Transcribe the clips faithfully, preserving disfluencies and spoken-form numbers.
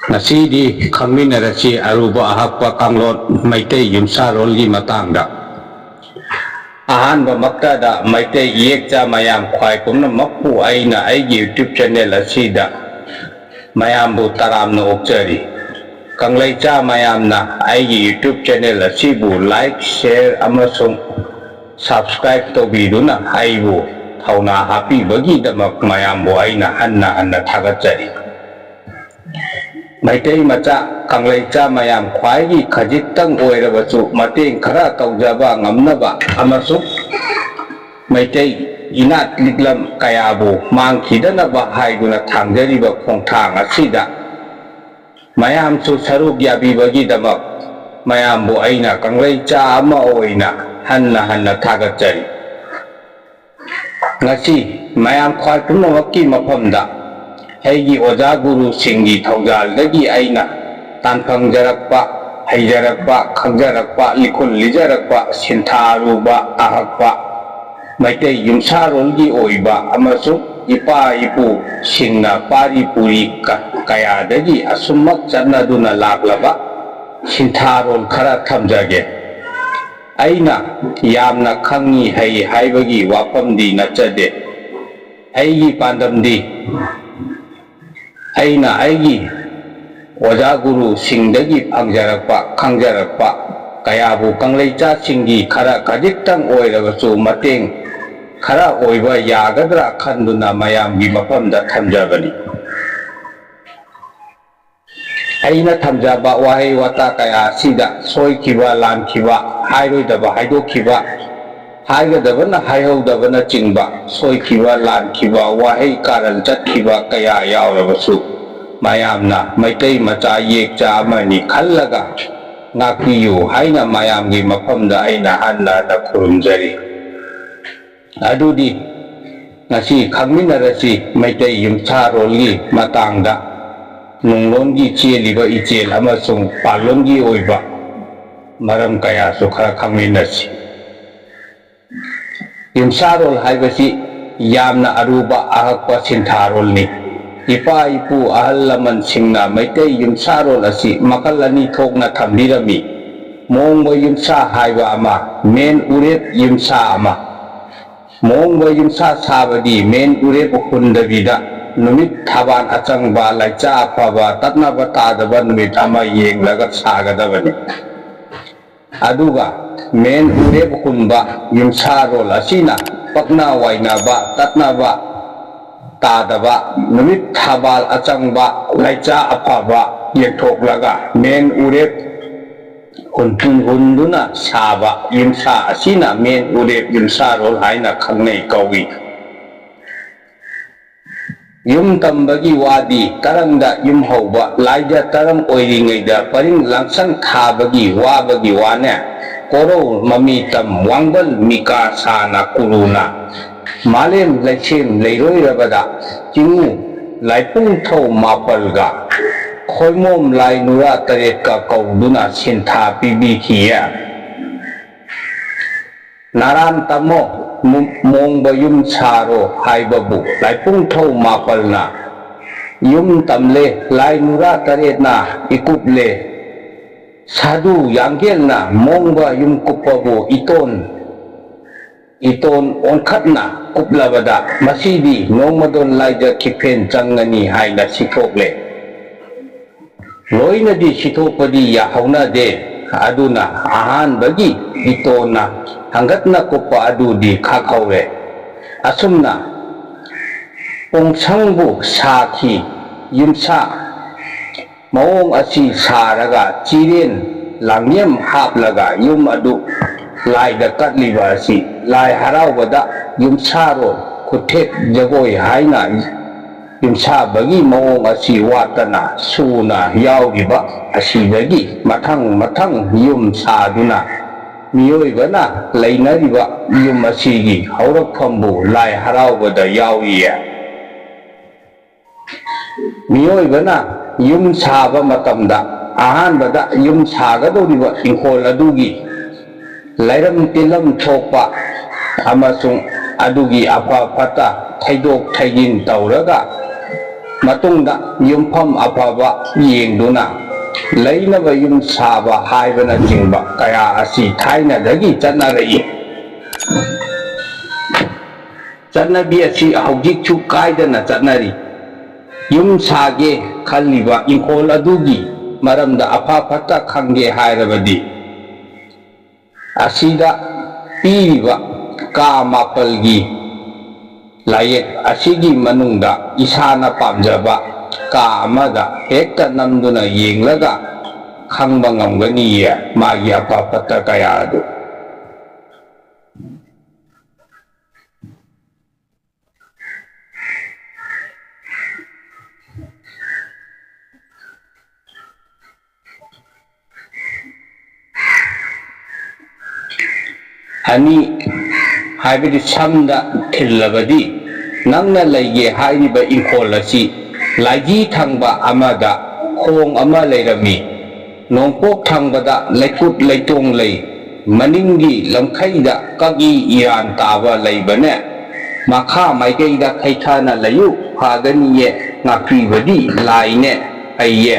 ꯉꯁꯤꯗꯤ ꯈꯪꯃꯤꯟꯅꯔꯁꯤ ꯑꯔꯨꯕ ꯑꯍꯛꯄ ꯀꯥꯡꯂꯣꯟ ꯃꯩꯇꯩ ꯌꯨꯝꯁꯥꯔꯣꯜꯒꯤ ꯃꯇꯥꯡꯗ꯫ ꯑꯍꯥꯟꯕꯃꯛꯇꯗ ꯃꯩꯇꯩ ꯏꯌꯦꯛꯆꯥ ꯃꯌꯥꯝ ꯈ꯭ꯋꯥꯏ ꯄꯨꯝꯅꯃꯛꯄꯨ ꯑꯩꯅ ꯑꯩꯒꯤ YouTube channel ꯑꯁꯤꯗ ꯃꯌꯥꯝꯕꯨ ꯇꯔꯥꯝꯅ ꯑꯣꯛꯆꯔꯤ꯫ ꯀꯪꯂꯩꯆꯥ ꯃꯌꯥꯝꯅ ꯑꯩꯒꯤ YouTube channel ꯑꯁꯤꯕꯨ like, share ꯑꯃꯁꯨꯡ subscribe ꯇꯧꯕꯤꯗꯨꯅ ꯑꯩꯕꯨ ꯊꯧꯅꯥ ꯍꯥꯞꯄꯤꯕꯒꯤꯗꯃꯛ ꯃꯌꯥꯝꯕꯨ ꯑꯩꯅ ꯍꯟꯅ ꯍꯟꯅ ꯊꯥꯒꯠꯆꯔꯤ꯫ ꯃꯩꯇꯩ ꯃꯆꯥ ꯀꯪꯂꯩꯆꯥ ꯃꯌꯥꯝ ꯈ꯭ꯋꯥꯏꯒꯤ ꯈꯖꯤꯛꯇꯪ ꯑꯣꯏꯔꯕꯁꯨ ꯃꯇꯦꯡ ꯈꯔ ꯇꯧꯖꯕ ꯉꯝꯅꯕ ꯑꯃꯁꯨꯡ ꯃꯩꯇꯩ ꯏꯅꯥꯠ ꯂꯤꯛꯂꯝ ꯀꯌꯥꯕꯨ ꯃꯥꯡꯈꯤꯗꯅꯕ ꯍꯥꯏꯗꯨꯅ ꯊꯥꯡꯖꯔꯤꯕ ꯈꯣꯡꯊꯥꯡ ꯑꯁꯤꯗ ꯃꯌꯥꯝꯁꯨ ꯁꯔꯨꯛ ꯌꯥꯕꯤꯕꯒꯤꯗꯃꯛ ꯃꯌꯥꯝꯕꯨ ꯑꯩꯅ ꯀꯪꯂꯩꯆꯥ ꯑꯃ ꯑꯣꯏꯅ ꯍꯟꯅ ꯍꯟꯅ ꯊꯥꯒꯠꯆꯔꯤ꯫ ꯉꯁꯤ ꯃꯌꯥꯝ ꯈ꯭ꯋꯥꯏ ꯄꯨꯝꯅꯃꯛꯀꯤ ꯃꯐꯝꯗ ꯑꯩꯒꯤ ꯑꯣꯖꯥ ꯒꯨꯔꯨꯁꯤꯡꯒꯤ ꯊꯧꯖꯥꯜꯗꯒꯤ ꯑꯩꯅ ꯇꯥꯟꯐꯪꯖꯔꯛꯄ, ꯍꯩꯖꯔꯛꯄ, ꯈꯪꯖꯔꯛꯄ, ꯂꯤꯈꯨꯜ ꯂꯤꯖꯔꯛꯄ, ꯁꯤꯟꯊꯥꯔꯨꯕ ꯑꯍꯛꯄ ꯃꯩꯇꯩ ꯌꯨꯝꯁꯥꯔꯣꯜꯒꯤ ꯑꯣꯏꯕ ꯑꯃꯁꯨꯡ ꯏꯄꯥ ꯏꯄꯨꯁꯤꯡꯅ ꯄꯥꯔꯤ ꯄꯨꯔꯤ ꯀ-, ꯀꯌꯥꯗꯒꯤ ꯑꯁꯨꯝꯃꯛ ꯆꯠꯅꯗꯨꯅ ꯂꯥꯛꯂꯕ ꯁꯤꯟꯊꯥꯔꯣꯜ ꯈꯔ ꯊꯝꯖꯒꯦ꯫ ꯑꯩꯅ ꯌꯥꯝꯅ ꯈꯪꯉꯤ ꯍꯩ ꯍꯥꯏꯕꯒꯤ ꯋꯥꯐꯝꯗꯤ ꯅꯠꯆꯗꯦ꯫ ꯑꯩꯒꯤ ꯄꯥꯟꯗꯝꯗꯤ ꯑꯩꯅ ꯑꯩꯒꯤ ꯑꯣꯖꯥ ꯒꯨꯔꯨꯁꯤꯡꯗꯒꯤ ꯐꯪꯖꯔꯛꯄ, ꯈꯪꯖꯔꯛꯄ ꯀꯌꯥꯕꯨ ꯀꯪꯂꯩꯆꯥꯁꯤꯡꯒꯤ ꯈꯔ ꯈꯖꯤꯛꯇꯪ ꯑꯣꯏꯔꯕꯁꯨ ꯃꯇꯦꯡ ꯈꯔ ꯑꯣꯏꯕ ꯌꯥꯒꯗ꯭ꯔꯥ ꯈꯟꯗꯨꯅ ꯃꯌꯥꯝꯒꯤ ꯃꯐꯝꯗ ꯊꯝꯖꯕꯅꯤ꯫ ꯑꯩꯅ ꯊꯝꯖꯕ ꯋꯥꯍꯩ ꯋꯥꯇꯥ ꯀꯌꯥ ꯑꯁꯤꯗ ꯁꯣꯏꯈꯤꯕ, ꯂꯥꯟꯈꯤꯕ, ꯍꯥꯏꯔꯣꯏꯗꯕ ꯍꯥꯏꯗꯣꯛꯈꯤꯕ, ꯍꯥꯏꯒꯗꯕꯅ ꯍꯥꯏꯍꯧꯗꯕꯅꯆꯤꯡꯕ ꯁꯣꯏꯈꯤꯕ, ꯂꯥꯟꯈꯤꯕ, ꯋꯥꯍꯩ ꯀꯥꯔꯟ ꯆꯠꯈꯤꯕ ꯀꯌꯥ ꯌꯥꯎꯔꯕꯁꯨ, ꯃꯌꯥꯝꯅ ꯃꯩꯇꯩ ꯃꯆꯥ ꯌꯦꯛꯆꯥ ꯑꯃꯅꯤ ꯈꯜꯂꯒ ꯉꯥꯛꯄꯤꯌꯨ ꯍꯥꯏꯅ ꯃꯌꯥꯝꯒꯤ ꯃꯐꯝꯗ ꯑꯩꯅ ꯍꯟꯅ ꯍꯟꯅ ꯈꯨꯔꯨꯝꯖꯔꯤ꯫ ꯑꯗꯨꯗꯤ ꯉꯁꯤ ꯈꯪꯃꯤꯟꯅꯔꯁꯤ ꯃꯩꯇꯩ ꯌꯨꯝꯁꯥꯔꯣꯜꯒꯤ ꯃꯇꯥꯡꯗ ꯅꯨꯡꯂꯣꯟꯒꯤ ꯆꯦꯜꯂꯤꯕ ꯏꯆꯦꯜ ꯑꯃꯁꯨꯡ ꯄꯥꯂꯣꯟꯒꯤ ꯑꯣꯏꯕ ꯃꯔꯝ ꯀꯌꯥꯁꯨ ꯈꯔ ꯈꯪꯃꯤꯟꯅꯁꯤ꯫ ꯌꯨꯝꯁꯥꯔꯣꯜ ꯍꯥꯏꯕꯁꯤ ꯌꯥꯝꯅ ꯑꯔꯨꯕ ꯑꯍꯛꯄ ꯁꯤꯟꯊꯥꯔꯣꯜꯅꯤ꯫ ꯏꯄꯥ ꯏꯄꯨ ꯑꯍꯜ ꯂꯃꯟꯁꯤꯡꯅ ꯃꯩꯇꯩ ꯌꯨꯝꯁꯥꯔꯣꯜ ꯑꯁꯤ ꯃꯈꯜ ꯑꯅꯤ ꯊꯣꯛꯅ ꯊꯝꯕꯤꯔꯝꯃꯤ꯫ ꯃꯣꯡꯕ ꯌꯨꯝꯁꯥ ꯍꯥꯏꯕ ꯑꯃ, ꯃꯦꯟ ꯎꯔꯦꯞ ꯌꯨꯝꯁꯥ ꯑꯃ꯫ ꯃꯣꯡꯕ ꯌꯨꯝꯁꯥ ꯁꯥꯕꯗꯤ ꯃꯦꯟ ꯎꯔꯦꯞ ꯍꯨꯟꯗꯕꯤꯗ ꯅꯨꯃꯤꯠ ꯊꯕꯥꯜ ꯑꯆꯪꯕ, ꯂꯩꯆꯥ ꯑꯐꯕ, ꯇꯠꯅꯕ ꯇꯥꯗꯕ ꯅꯨꯃꯤꯠ ꯑꯃ ꯌꯦꯡꯂꯒ ꯁꯥꯒꯗꯕꯅꯤ꯫ ꯑꯗꯨꯒ ꯃꯦꯟ ꯎꯔꯦꯞ ꯍꯨꯟꯕ ꯌꯨꯝꯁꯥꯔꯣꯜ ꯑꯁꯤꯅ ꯄꯛꯅ ꯋꯥꯏꯅꯕ, ꯇꯠꯅꯕ ꯇꯥꯗꯕ, ꯅꯨꯃꯤꯠ ꯊꯕꯥꯜ ꯑꯆꯪꯕ, ꯂꯩꯆꯥ ꯑꯐꯕ ꯌꯦꯡꯊꯣꯛꯂꯒ ꯃꯦꯟ ꯎꯔꯦꯞ ꯍꯨꯟ-, ꯍꯨꯟꯗꯨꯅ ꯁꯥꯕ ꯌꯨꯝꯁꯥ ꯑꯁꯤꯅ ꯃꯦꯟ ꯎꯔꯦꯞ ꯌꯨꯝꯁꯥꯔꯣꯜ ꯍꯥꯏꯅ ꯈꯪꯅꯩ ꯀꯧꯏ꯫ ꯌꯨꯝ ꯇꯝꯕꯒꯤ ꯋꯥꯗꯤ ꯇꯔꯪꯗ ꯌꯨꯝ ꯍꯧꯕ, ꯂꯥꯏꯗ ꯇꯔꯪ ꯑꯣꯏꯔꯤꯉꯩꯗ ꯄꯔꯤꯡ ꯂꯥꯡꯁꯪ ꯊꯥꯕꯒꯤ ꯋꯥꯕꯒꯤ ꯋꯥꯅꯦ꯫ ꯀꯣꯔꯧ ꯃꯃꯤ ꯇꯝ ꯋꯥꯡꯕꯜ ꯃꯤꯀꯥ ꯁꯥꯅ ꯀꯨꯔꯨꯅ ꯃꯥꯂꯦꯝ ꯂꯩꯁꯦꯝ ꯂꯩꯔꯣꯏꯔꯕꯗ ꯆꯤꯡꯉꯨ ꯂꯥꯏꯄꯨꯡꯊꯧ ꯃꯥꯄꯜꯒ ꯈꯣꯏꯃꯣꯝ ꯂꯥꯏ ꯅꯨꯔꯥ ꯇꯔꯦꯠꯀ ꯀꯧꯗꯨꯅ ꯁꯤꯟꯊꯥ ꯄꯤꯕꯤꯈꯤꯌꯦ꯫ ꯅꯥꯔꯥꯟ ꯇꯝꯃꯣ, ꯃꯨ-, ꯃꯣꯡꯕ ꯌꯨꯝ ꯁꯥꯔꯣ ꯍꯥꯏꯕꯕꯨ ꯂꯥꯏꯄꯨꯡꯊꯧ ꯃꯥꯄꯜꯅ ꯌꯨꯝ ꯇꯝꯂꯦ, ꯂꯥꯏ ꯅꯨꯔꯥ ꯇꯔꯦꯠꯅ ꯏꯀꯨꯞꯂꯦ, ꯁꯥꯗꯨ ꯌꯥꯡꯒꯦꯜꯅ ꯃꯣꯡꯕ ꯌꯨꯝ ꯀꯨꯞꯄꯕꯨ ꯏꯇꯣꯟ, ꯏꯇꯣꯟ ꯑꯣꯟꯈꯠꯅ ꯀꯨꯞꯂꯕꯗ ꯃꯁꯤꯗꯤ ꯅꯣꯡꯃꯗꯣꯟ ꯂꯥꯏꯖ ꯈꯤꯐꯦꯟ ꯆꯪꯒꯅꯤ ꯍꯥꯏꯅ ꯁꯤꯊꯣꯛꯂꯦ꯫ ꯂꯣꯏꯅꯗꯤ ꯁꯤꯊꯣꯛꯄꯗꯤ ꯌꯥꯍꯧꯅꯗꯦ꯫ ꯑꯗꯨꯅ ꯑꯍꯥꯟꯕꯒꯤ ꯏꯇꯣꯟꯅ ꯍꯪꯒꯠꯅ ꯀꯨꯞꯄ ꯑꯗꯨꯗꯤ ꯈꯥꯛꯍꯧꯔꯦ꯫ ꯑꯁꯨꯝꯅ ꯄꯣꯡꯁꯪꯕꯨ ꯁꯥꯈꯤ꯫ ꯌꯨꯝꯁꯥ ꯃꯑꯣꯡ ꯑꯁꯤ ꯁꯥꯔꯒ ꯆꯤꯔꯦꯟ ꯂꯥꯡꯌꯦꯝ ꯍꯥꯞꯂꯒ ꯌꯨꯝ ꯑꯗꯨ ꯂꯥꯏꯗ ꯀꯠꯂꯤꯕ ꯑꯁꯤ ꯂꯥꯏ ꯍꯔꯥꯎꯕꯗ ꯌꯨꯝꯁꯥꯔꯣꯜ ꯈꯨꯠꯊꯦꯛ ꯖꯒꯣꯏ ꯍꯥꯏꯅ ꯌꯨꯝꯁꯥꯕꯒꯤ ꯃꯑꯣꯡ ꯑꯁꯤ ꯋꯥꯠꯇꯅ ꯁꯨꯅ ꯌꯥꯎꯔꯤꯕ ꯑꯁꯤꯗꯒꯤ ꯃꯊꯪ ꯃꯊꯪ ꯌꯨꯝ ꯁꯥꯗꯨꯅ ꯃꯤꯑꯣꯏꯕꯅ ꯂꯩꯅꯔꯤꯕ ꯌꯨꯝ ꯑꯁꯤꯒꯤ ꯍꯧꯔꯛꯐꯝꯕꯨ ꯂꯥꯏ ꯍꯔꯥꯎꯕꯗ ꯌꯥꯎꯔꯤꯌꯦ꯫ ꯃꯤꯑꯣꯏꯕꯅ ꯌꯨꯝ ꯁꯥꯕ ꯃꯇꯝꯗ ꯑꯍꯥꯟꯕꯗ ꯌꯨꯝ ꯁꯥꯒꯗꯧꯔꯤꯕ ꯏꯪꯈꯣꯜ ꯑꯗꯨꯒꯤ ꯂꯩꯔꯝ ꯇꯤꯜꯂꯝ ꯊꯣꯛꯄ ꯑꯃꯁꯨꯡ ꯑꯗꯨꯒꯤ ꯑꯐ ꯐꯠꯇ ꯊꯩꯗꯣꯛ ꯊꯩꯖꯤꯟ ꯇꯧꯔꯒ ꯃꯇꯨꯡꯗ ꯌꯨꯝꯐꯝ ꯑꯐꯕ ꯌꯦꯡꯗꯨꯅ ꯂꯩꯅꯕ ꯌꯨꯝ ꯁꯥꯕ ꯍꯥꯏꯕꯅꯆꯤꯡꯕ ꯀꯌꯥ ꯑꯁꯤ ꯊꯥꯏꯅꯗꯒꯤ ꯆꯠꯅꯔꯛꯏ꯫ ꯆꯠꯅꯕꯤ ꯑꯁꯤ ꯍꯧꯖꯤꯛꯁꯨ ꯀꯥꯏꯗꯅ ꯆꯠꯅꯔꯤ꯫ ꯌꯨꯝ ꯁꯥꯒꯦ ꯈꯜꯂꯤꯕ ꯏꯪꯈꯣꯜ ꯑꯗꯨꯒꯤ ꯃꯔꯝꯗ ꯑꯐ ꯐꯠꯇ ꯈꯪꯒꯦ ꯍꯥꯏꯔꯕꯗꯤ, ꯑꯁꯤꯗ ꯄꯤꯔꯤꯕ ꯀꯥ ꯃꯥꯄꯜꯒꯤ ꯂꯥꯏꯌꯦꯛ ꯑꯁꯤꯒꯤ ꯃꯅꯨꯡꯗ ꯏꯁꯥꯅ ꯄꯥꯝꯖꯕ ꯀꯥ ꯑꯃꯗ ꯍꯦꯛꯇ ꯅꯝꯗꯨꯅ ꯌꯦꯡꯂꯒ ꯈꯪꯕ ꯉꯝꯒꯅꯤꯌꯦ, ꯃꯥꯒꯤ ꯑꯐ ꯐꯠꯇ ꯀꯌꯥ ꯑꯗꯨ꯫ ꯑꯅꯤ, ꯍꯥꯏꯕꯗꯤ ꯁꯝꯗ ꯊꯤꯜꯂꯕꯗꯤ, ꯅꯪꯅ ꯂꯩꯒꯦ ꯍꯥꯏꯔꯤꯕ ꯏꯪꯈꯣꯜ ꯑꯁꯤ ꯂꯥꯏꯖꯤ ꯊꯪꯕ ꯑꯃꯗ ꯈꯣꯡ ꯑꯃ ꯂꯩꯔꯝꯃꯤ꯫ ꯅꯣꯡꯄꯣꯛ ꯊꯪꯕꯗ ꯂꯩꯀꯨꯠ ꯂꯩꯇꯣꯡ ꯂꯩ꯫ ꯃꯅꯤꯡꯒꯤ ꯂꯝꯈꯩꯗ ꯀꯛꯏ ꯏꯔꯥꯟ ꯇꯥꯕ ꯂꯩꯕꯅꯦ꯫ ꯃꯈꯥ ꯃꯥꯏꯀꯩꯗ ꯈꯩꯊꯥꯅ ꯂꯩꯌꯨ, ꯐꯒꯅꯤꯌꯦ, ꯉꯥꯛꯄꯤꯕꯗꯤ ꯂꯥꯏꯅꯦ ꯍꯩꯌꯦ꯫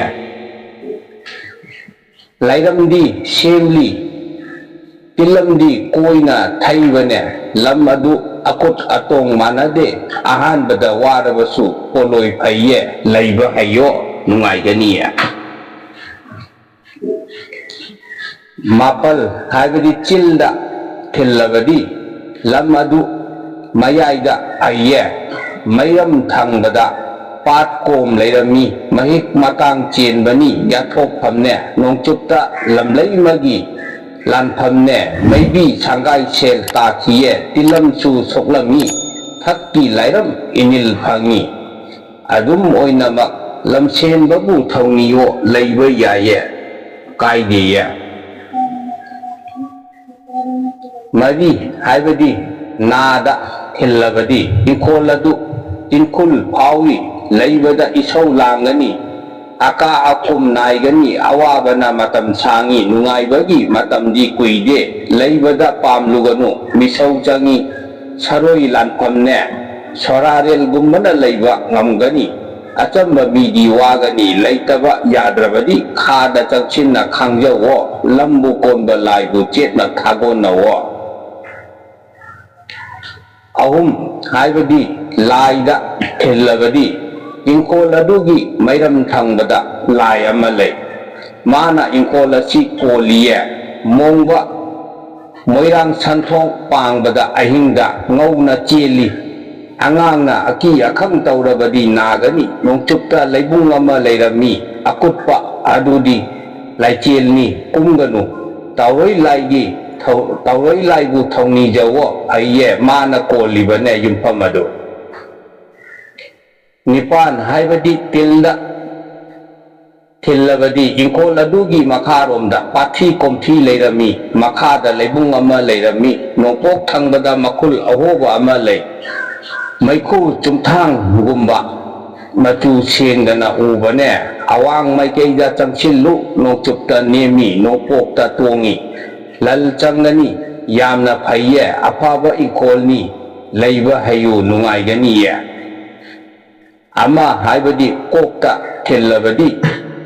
ꯂꯩꯔꯝꯗꯤ ꯁꯦꯝꯂꯤ, ꯇꯤꯜꯂꯝꯗꯤ ꯀꯣꯏꯅ ꯊꯩꯕꯅꯦ꯫ ꯂꯝ ꯑꯗꯨ ꯑꯀꯨꯠ ꯑꯇꯣꯡ ꯃꯥꯟꯅꯗꯦ, ꯑꯍꯥꯟꯕꯗ ꯋꯥꯔꯕꯁꯨ ꯄꯣꯠꯂꯣꯏ ꯐꯩꯌꯦ, ꯂꯩꯕ ꯍꯩꯌꯣ, ꯅꯨꯡꯉꯥꯏꯒꯅꯤꯌꯦ꯫ ꯃꯥꯄꯜ ꯍꯥꯏꯕꯗꯤ ꯆꯤꯜꯗ ꯊꯤꯜꯂꯕꯗꯤ ꯂꯝ ꯑꯗꯨ ꯃꯌꯥꯏꯗ ꯍꯩꯌꯦ꯫ ꯃꯩꯔꯝ ꯊꯪꯕꯗ ꯄꯥꯠ ꯀꯣꯝ ꯂꯩꯔꯝꯃꯤ꯫ ꯃꯍꯤꯛ ꯃꯇꯥꯡ ꯆꯦꯟꯕꯅꯤ, ꯌꯥꯊꯣꯛꯐꯝꯅꯦ꯫ ꯅꯣꯡꯆꯨꯞꯇ ꯂꯝꯂꯩꯃꯒꯤ ꯂꯥꯟꯐꯝꯅꯦ꯫ ꯃꯩꯕꯤ ꯁꯪꯒꯥꯏ ꯁꯦꯜ ꯇꯥꯈꯤꯌꯦ꯫ ꯇꯤꯜꯂꯝꯁꯨ ꯁꯣꯛꯂꯝꯃꯤ꯫ ꯊꯛꯀꯤ ꯂꯥꯏꯔꯝ ꯏꯅꯤꯜ ꯐꯪꯉꯤ꯫ ꯑꯗꯨꯝ ꯑꯣꯏꯅꯃꯛ ꯂꯝꯁꯦꯟꯕꯕꯨ ꯊꯧꯅꯤꯌꯣ, ꯂꯩꯕ ꯌꯥꯏꯌꯦ, ꯀꯥꯏꯗꯦꯌꯦ꯫ ꯃꯔꯤ ꯍꯥꯏꯕꯗꯤ ꯅꯥꯗ ꯊꯤꯜꯂꯕꯗꯤ ꯏꯪꯈꯣꯜ ꯑꯗꯨ ꯇꯤꯟꯈꯨꯜ ꯐꯥꯎꯏ, ꯂꯩꯕꯗ ꯏꯁꯧ ꯂꯥꯡꯒꯅꯤ, ꯑꯀꯥ ꯑꯀꯨꯝ ꯅꯥꯏꯒꯅꯤ, ꯑꯋꯥꯕꯅ ꯃꯇꯝ ꯁꯥꯡꯏ, ꯅꯨꯡꯉꯥꯏꯕꯒꯤ ꯃꯇꯝꯗꯤ ꯀꯨꯏꯗꯦ, ꯂꯩꯕꯗ ꯄꯥꯝꯂꯨꯒꯅꯨ, ꯃꯤꯁꯧ ꯆꯪꯏ, ꯁꯔꯣꯏ ꯂꯥꯟꯐꯝꯅꯦ, ꯁꯣꯔꯥꯔꯦꯜꯒꯨꯝꯕꯅ ꯂꯩꯕ ꯉꯝꯒꯅꯤ꯫ ꯑꯆꯝꯕ ꯃꯤꯗꯤ ꯋꯥꯒꯅꯤ꯫ ꯂꯩꯇꯕ ꯌꯥꯗ꯭ꯔꯕꯗꯤ ꯈꯥꯗ ꯆꯪꯁꯤꯟꯅ ꯈꯥꯡꯖꯧꯋꯣ꯫ ꯂꯝꯕꯨ ꯀꯣꯟꯕ ꯂꯥꯏꯕꯨ ꯆꯦꯠꯅ ꯊꯥꯒꯣꯟꯅꯧꯋꯣ꯫ ꯑꯍꯨꯝ ꯍꯥꯏꯕꯗꯤ ꯂꯥꯏꯗ ꯊꯤꯜꯂꯕꯗꯤ ꯏꯪꯈꯣꯜ ꯑꯗꯨꯒꯤ ꯃꯩꯔꯝ ꯊꯪꯕꯗ ꯂꯥꯏ ꯑꯃ ꯂꯩ꯫ ꯃꯥꯅ ꯏꯪꯈꯣꯜ ꯑꯁꯤ ꯀꯣꯜꯂꯤꯌꯦ꯫ ꯃꯣꯡꯕ ꯃꯣꯏꯔꯥꯡ ꯁꯟꯊꯣꯡ ꯄꯥꯡꯕꯗ ꯑꯍꯤꯡꯗ ꯉꯧꯅ ꯆꯦꯜꯂꯤ꯫ ꯑꯉꯥꯡꯅ ꯑꯀꯤ ꯑꯈꯪ ꯇꯧꯔꯕꯗꯤ ꯅꯥꯒꯅꯤ꯫ ꯅꯣꯡꯆꯨꯞꯇ ꯂꯩꯕꯨꯡ ꯑꯃ ꯂꯩꯔꯝꯃꯤ꯫ ꯑꯀꯨꯠꯄ ꯑꯗꯨꯗꯤ ꯂꯥꯏꯆꯦꯜꯅꯤ꯫ ꯀꯨꯝꯒꯅꯨ꯫ ꯇꯥꯎꯔꯣꯏ ꯂꯥꯏꯒꯤ ꯊꯧ-, ꯇꯥꯎꯔꯣꯏ ꯂꯥꯏꯕꯨ ꯊꯧꯅꯤꯖꯧꯋꯣ꯫ ꯐꯩꯌꯦ, ꯃꯥꯅ ꯀꯣꯜꯂꯤꯕꯅꯦ ꯌꯨꯝꯐꯝ ꯑꯗꯨ꯫ ꯅꯤꯄꯥꯟ ꯍꯥꯏꯕꯗꯤ ꯇꯤꯜꯗ ꯊꯤꯜꯂꯕꯗꯤ ꯏꯪꯈꯣꯜ ꯑꯗꯨꯒꯤ ꯃꯈꯥꯔꯣꯝꯗ ꯄꯥꯊꯤ ꯀꯣꯝꯊꯤ ꯂꯩꯔꯝꯃꯤ꯫ ꯃꯈꯥꯗ ꯂꯩꯕꯨꯡ ꯑꯃ ꯂꯩꯔꯝꯃꯤ꯫ ꯅꯣꯡꯄꯣꯛ ꯊꯪꯕꯗ ꯃꯈꯨꯜ ꯑꯍꯣꯕ ꯑꯃ ꯂꯩ꯫ ꯃꯩꯈꯨ ꯆꯨꯝꯊꯥꯡꯒꯨꯝꯕ ꯃꯆꯨ ꯁꯦꯡꯗꯅ ꯎꯕꯅꯦ꯫ ꯑꯋꯥꯡ ꯃꯥꯏꯀꯩꯗ ꯆꯪꯁꯤꯜꯂꯨ꯫ ꯅꯣꯡꯆꯨꯞꯇ ꯅꯦꯝꯃꯤ, ꯅꯣꯡꯄꯣꯛꯇ ꯇꯣꯡꯉꯤ꯫ ꯂꯜ ꯆꯪꯒꯅꯤ꯫ ꯌꯥꯝꯅ ꯐꯩꯌꯦ꯫ ꯑꯐꯕ ꯏꯪꯈꯣꯜꯅꯤ꯫ ꯂꯩꯕ ꯍꯩꯌꯨ, ꯅꯨꯡꯉꯥꯏꯒꯅꯤꯌꯦ꯫ ꯑꯃ ꯍꯥꯏꯕꯗꯤ ꯀꯣꯛꯇ ꯊꯤꯜꯂꯕꯗꯤ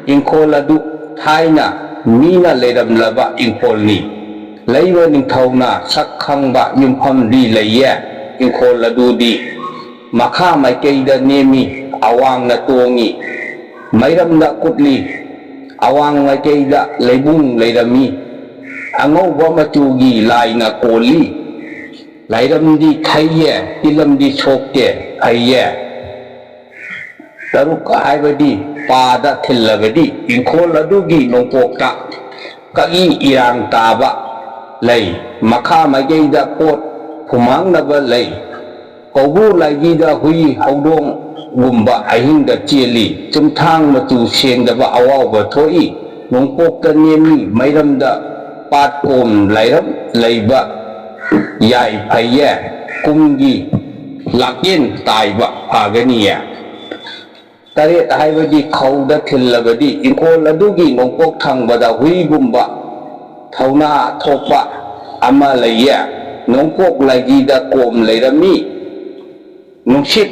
ꯏꯪꯈꯣꯜ ꯑꯗꯨ ꯊꯥꯏꯅ ꯃꯤꯅ ꯂꯩꯔꯝꯂꯕ ꯏꯪꯈꯣꯜꯅꯤ꯫ ꯂꯩꯕ ꯅꯤꯡꯊꯧꯅ ꯁꯛ ꯈꯪꯕ ꯌꯨꯝꯐꯝꯗꯤ ꯂꯩꯌꯦ꯫ ꯏꯪꯈꯣꯜ ꯑꯗꯨꯗꯤ ꯃꯈꯥ ꯃꯥꯏꯀꯩꯗ ꯅꯦꯝꯃꯤ, ꯑꯋꯥꯡꯅ ꯇꯣꯡꯉꯤ, ꯃꯩꯔꯝꯗ ꯀꯨꯠꯂꯤ꯫ ꯑꯋꯥꯡ ꯃꯥꯏꯀꯩꯗ ꯂꯩꯕꯨꯡ ꯂꯩꯔꯝꯃꯤ꯫ ꯑꯉꯧꯕ ꯃꯆꯨꯒꯤ ꯂꯥꯏꯅ ꯀꯣꯜꯂꯤ꯫ ꯂꯥꯏꯔꯝꯗꯤ ꯊꯩꯌꯦ, ꯇꯤꯜꯂꯝꯗꯤ ꯁꯣꯛꯇꯦ, ꯐꯩꯌꯦ꯫ ꯇꯔꯨꯛ ꯍꯥꯏꯕꯗꯤ ꯄꯥꯗ ꯊꯤꯜꯂꯕꯗꯤ ꯏꯪꯈꯣꯜ ꯑꯗꯨꯒꯤ ꯅꯣꯡꯄꯣꯛꯇ ꯀꯛꯏ ꯏꯔꯥꯡ ꯇꯥꯕ ꯂꯩ꯫ ꯃꯈꯥ ꯃꯥꯏꯀꯩꯗ ꯄꯣꯠ ꯐꯨꯃꯥꯡꯅꯕ ꯂꯩ꯫ ꯀꯧꯕ꯭ꯔꯨ ꯂꯥꯏꯒꯤꯗ ꯍꯨꯏ ꯍꯧꯗꯣꯡꯒꯨꯝꯕ ꯑꯍꯤꯡꯗ ꯆꯦꯜꯂꯤ꯫ ꯆꯨꯝꯊꯥꯡ ꯃꯆꯨ ꯁꯦꯡꯗꯕ ꯑꯋꯥꯎꯕ ꯊꯣꯛꯏ꯫ ꯅꯣꯡꯄꯣꯛꯇ ꯅꯦꯝꯃꯤ꯫ ꯃꯩꯔꯝꯗ ꯄꯥꯠꯀꯣꯝ ꯂꯥꯏꯔꯝ ꯂꯩꯕ ꯌꯥꯏ ꯐꯩꯌꯦ꯫ ꯀꯨꯝꯒꯤ ꯂꯥꯛꯀꯦꯟ ꯇꯥꯏꯕ ꯐꯒꯅꯤꯌꯦ꯫ ꯇꯔꯦꯠ ꯍꯥꯏꯕꯗꯤ ꯈꯧꯗ ꯊꯤꯜꯂꯕꯗꯤ ꯏꯪꯈꯣꯜ ꯑꯗꯨꯒꯤ ꯅꯣꯡꯄꯣꯛ ꯊꯪꯕꯗ ꯍꯨꯏꯒꯨꯝꯕ ꯊꯧꯅꯥ ꯊꯣꯛꯄ ꯑꯃ ꯂꯩꯌꯦ꯫ ꯅꯣꯡꯄꯣꯛ ꯂꯥꯏꯒꯤꯗ ꯀꯣꯝ ꯂꯩꯔꯝꯃꯤ꯫ ꯅꯨꯡꯁꯤꯠ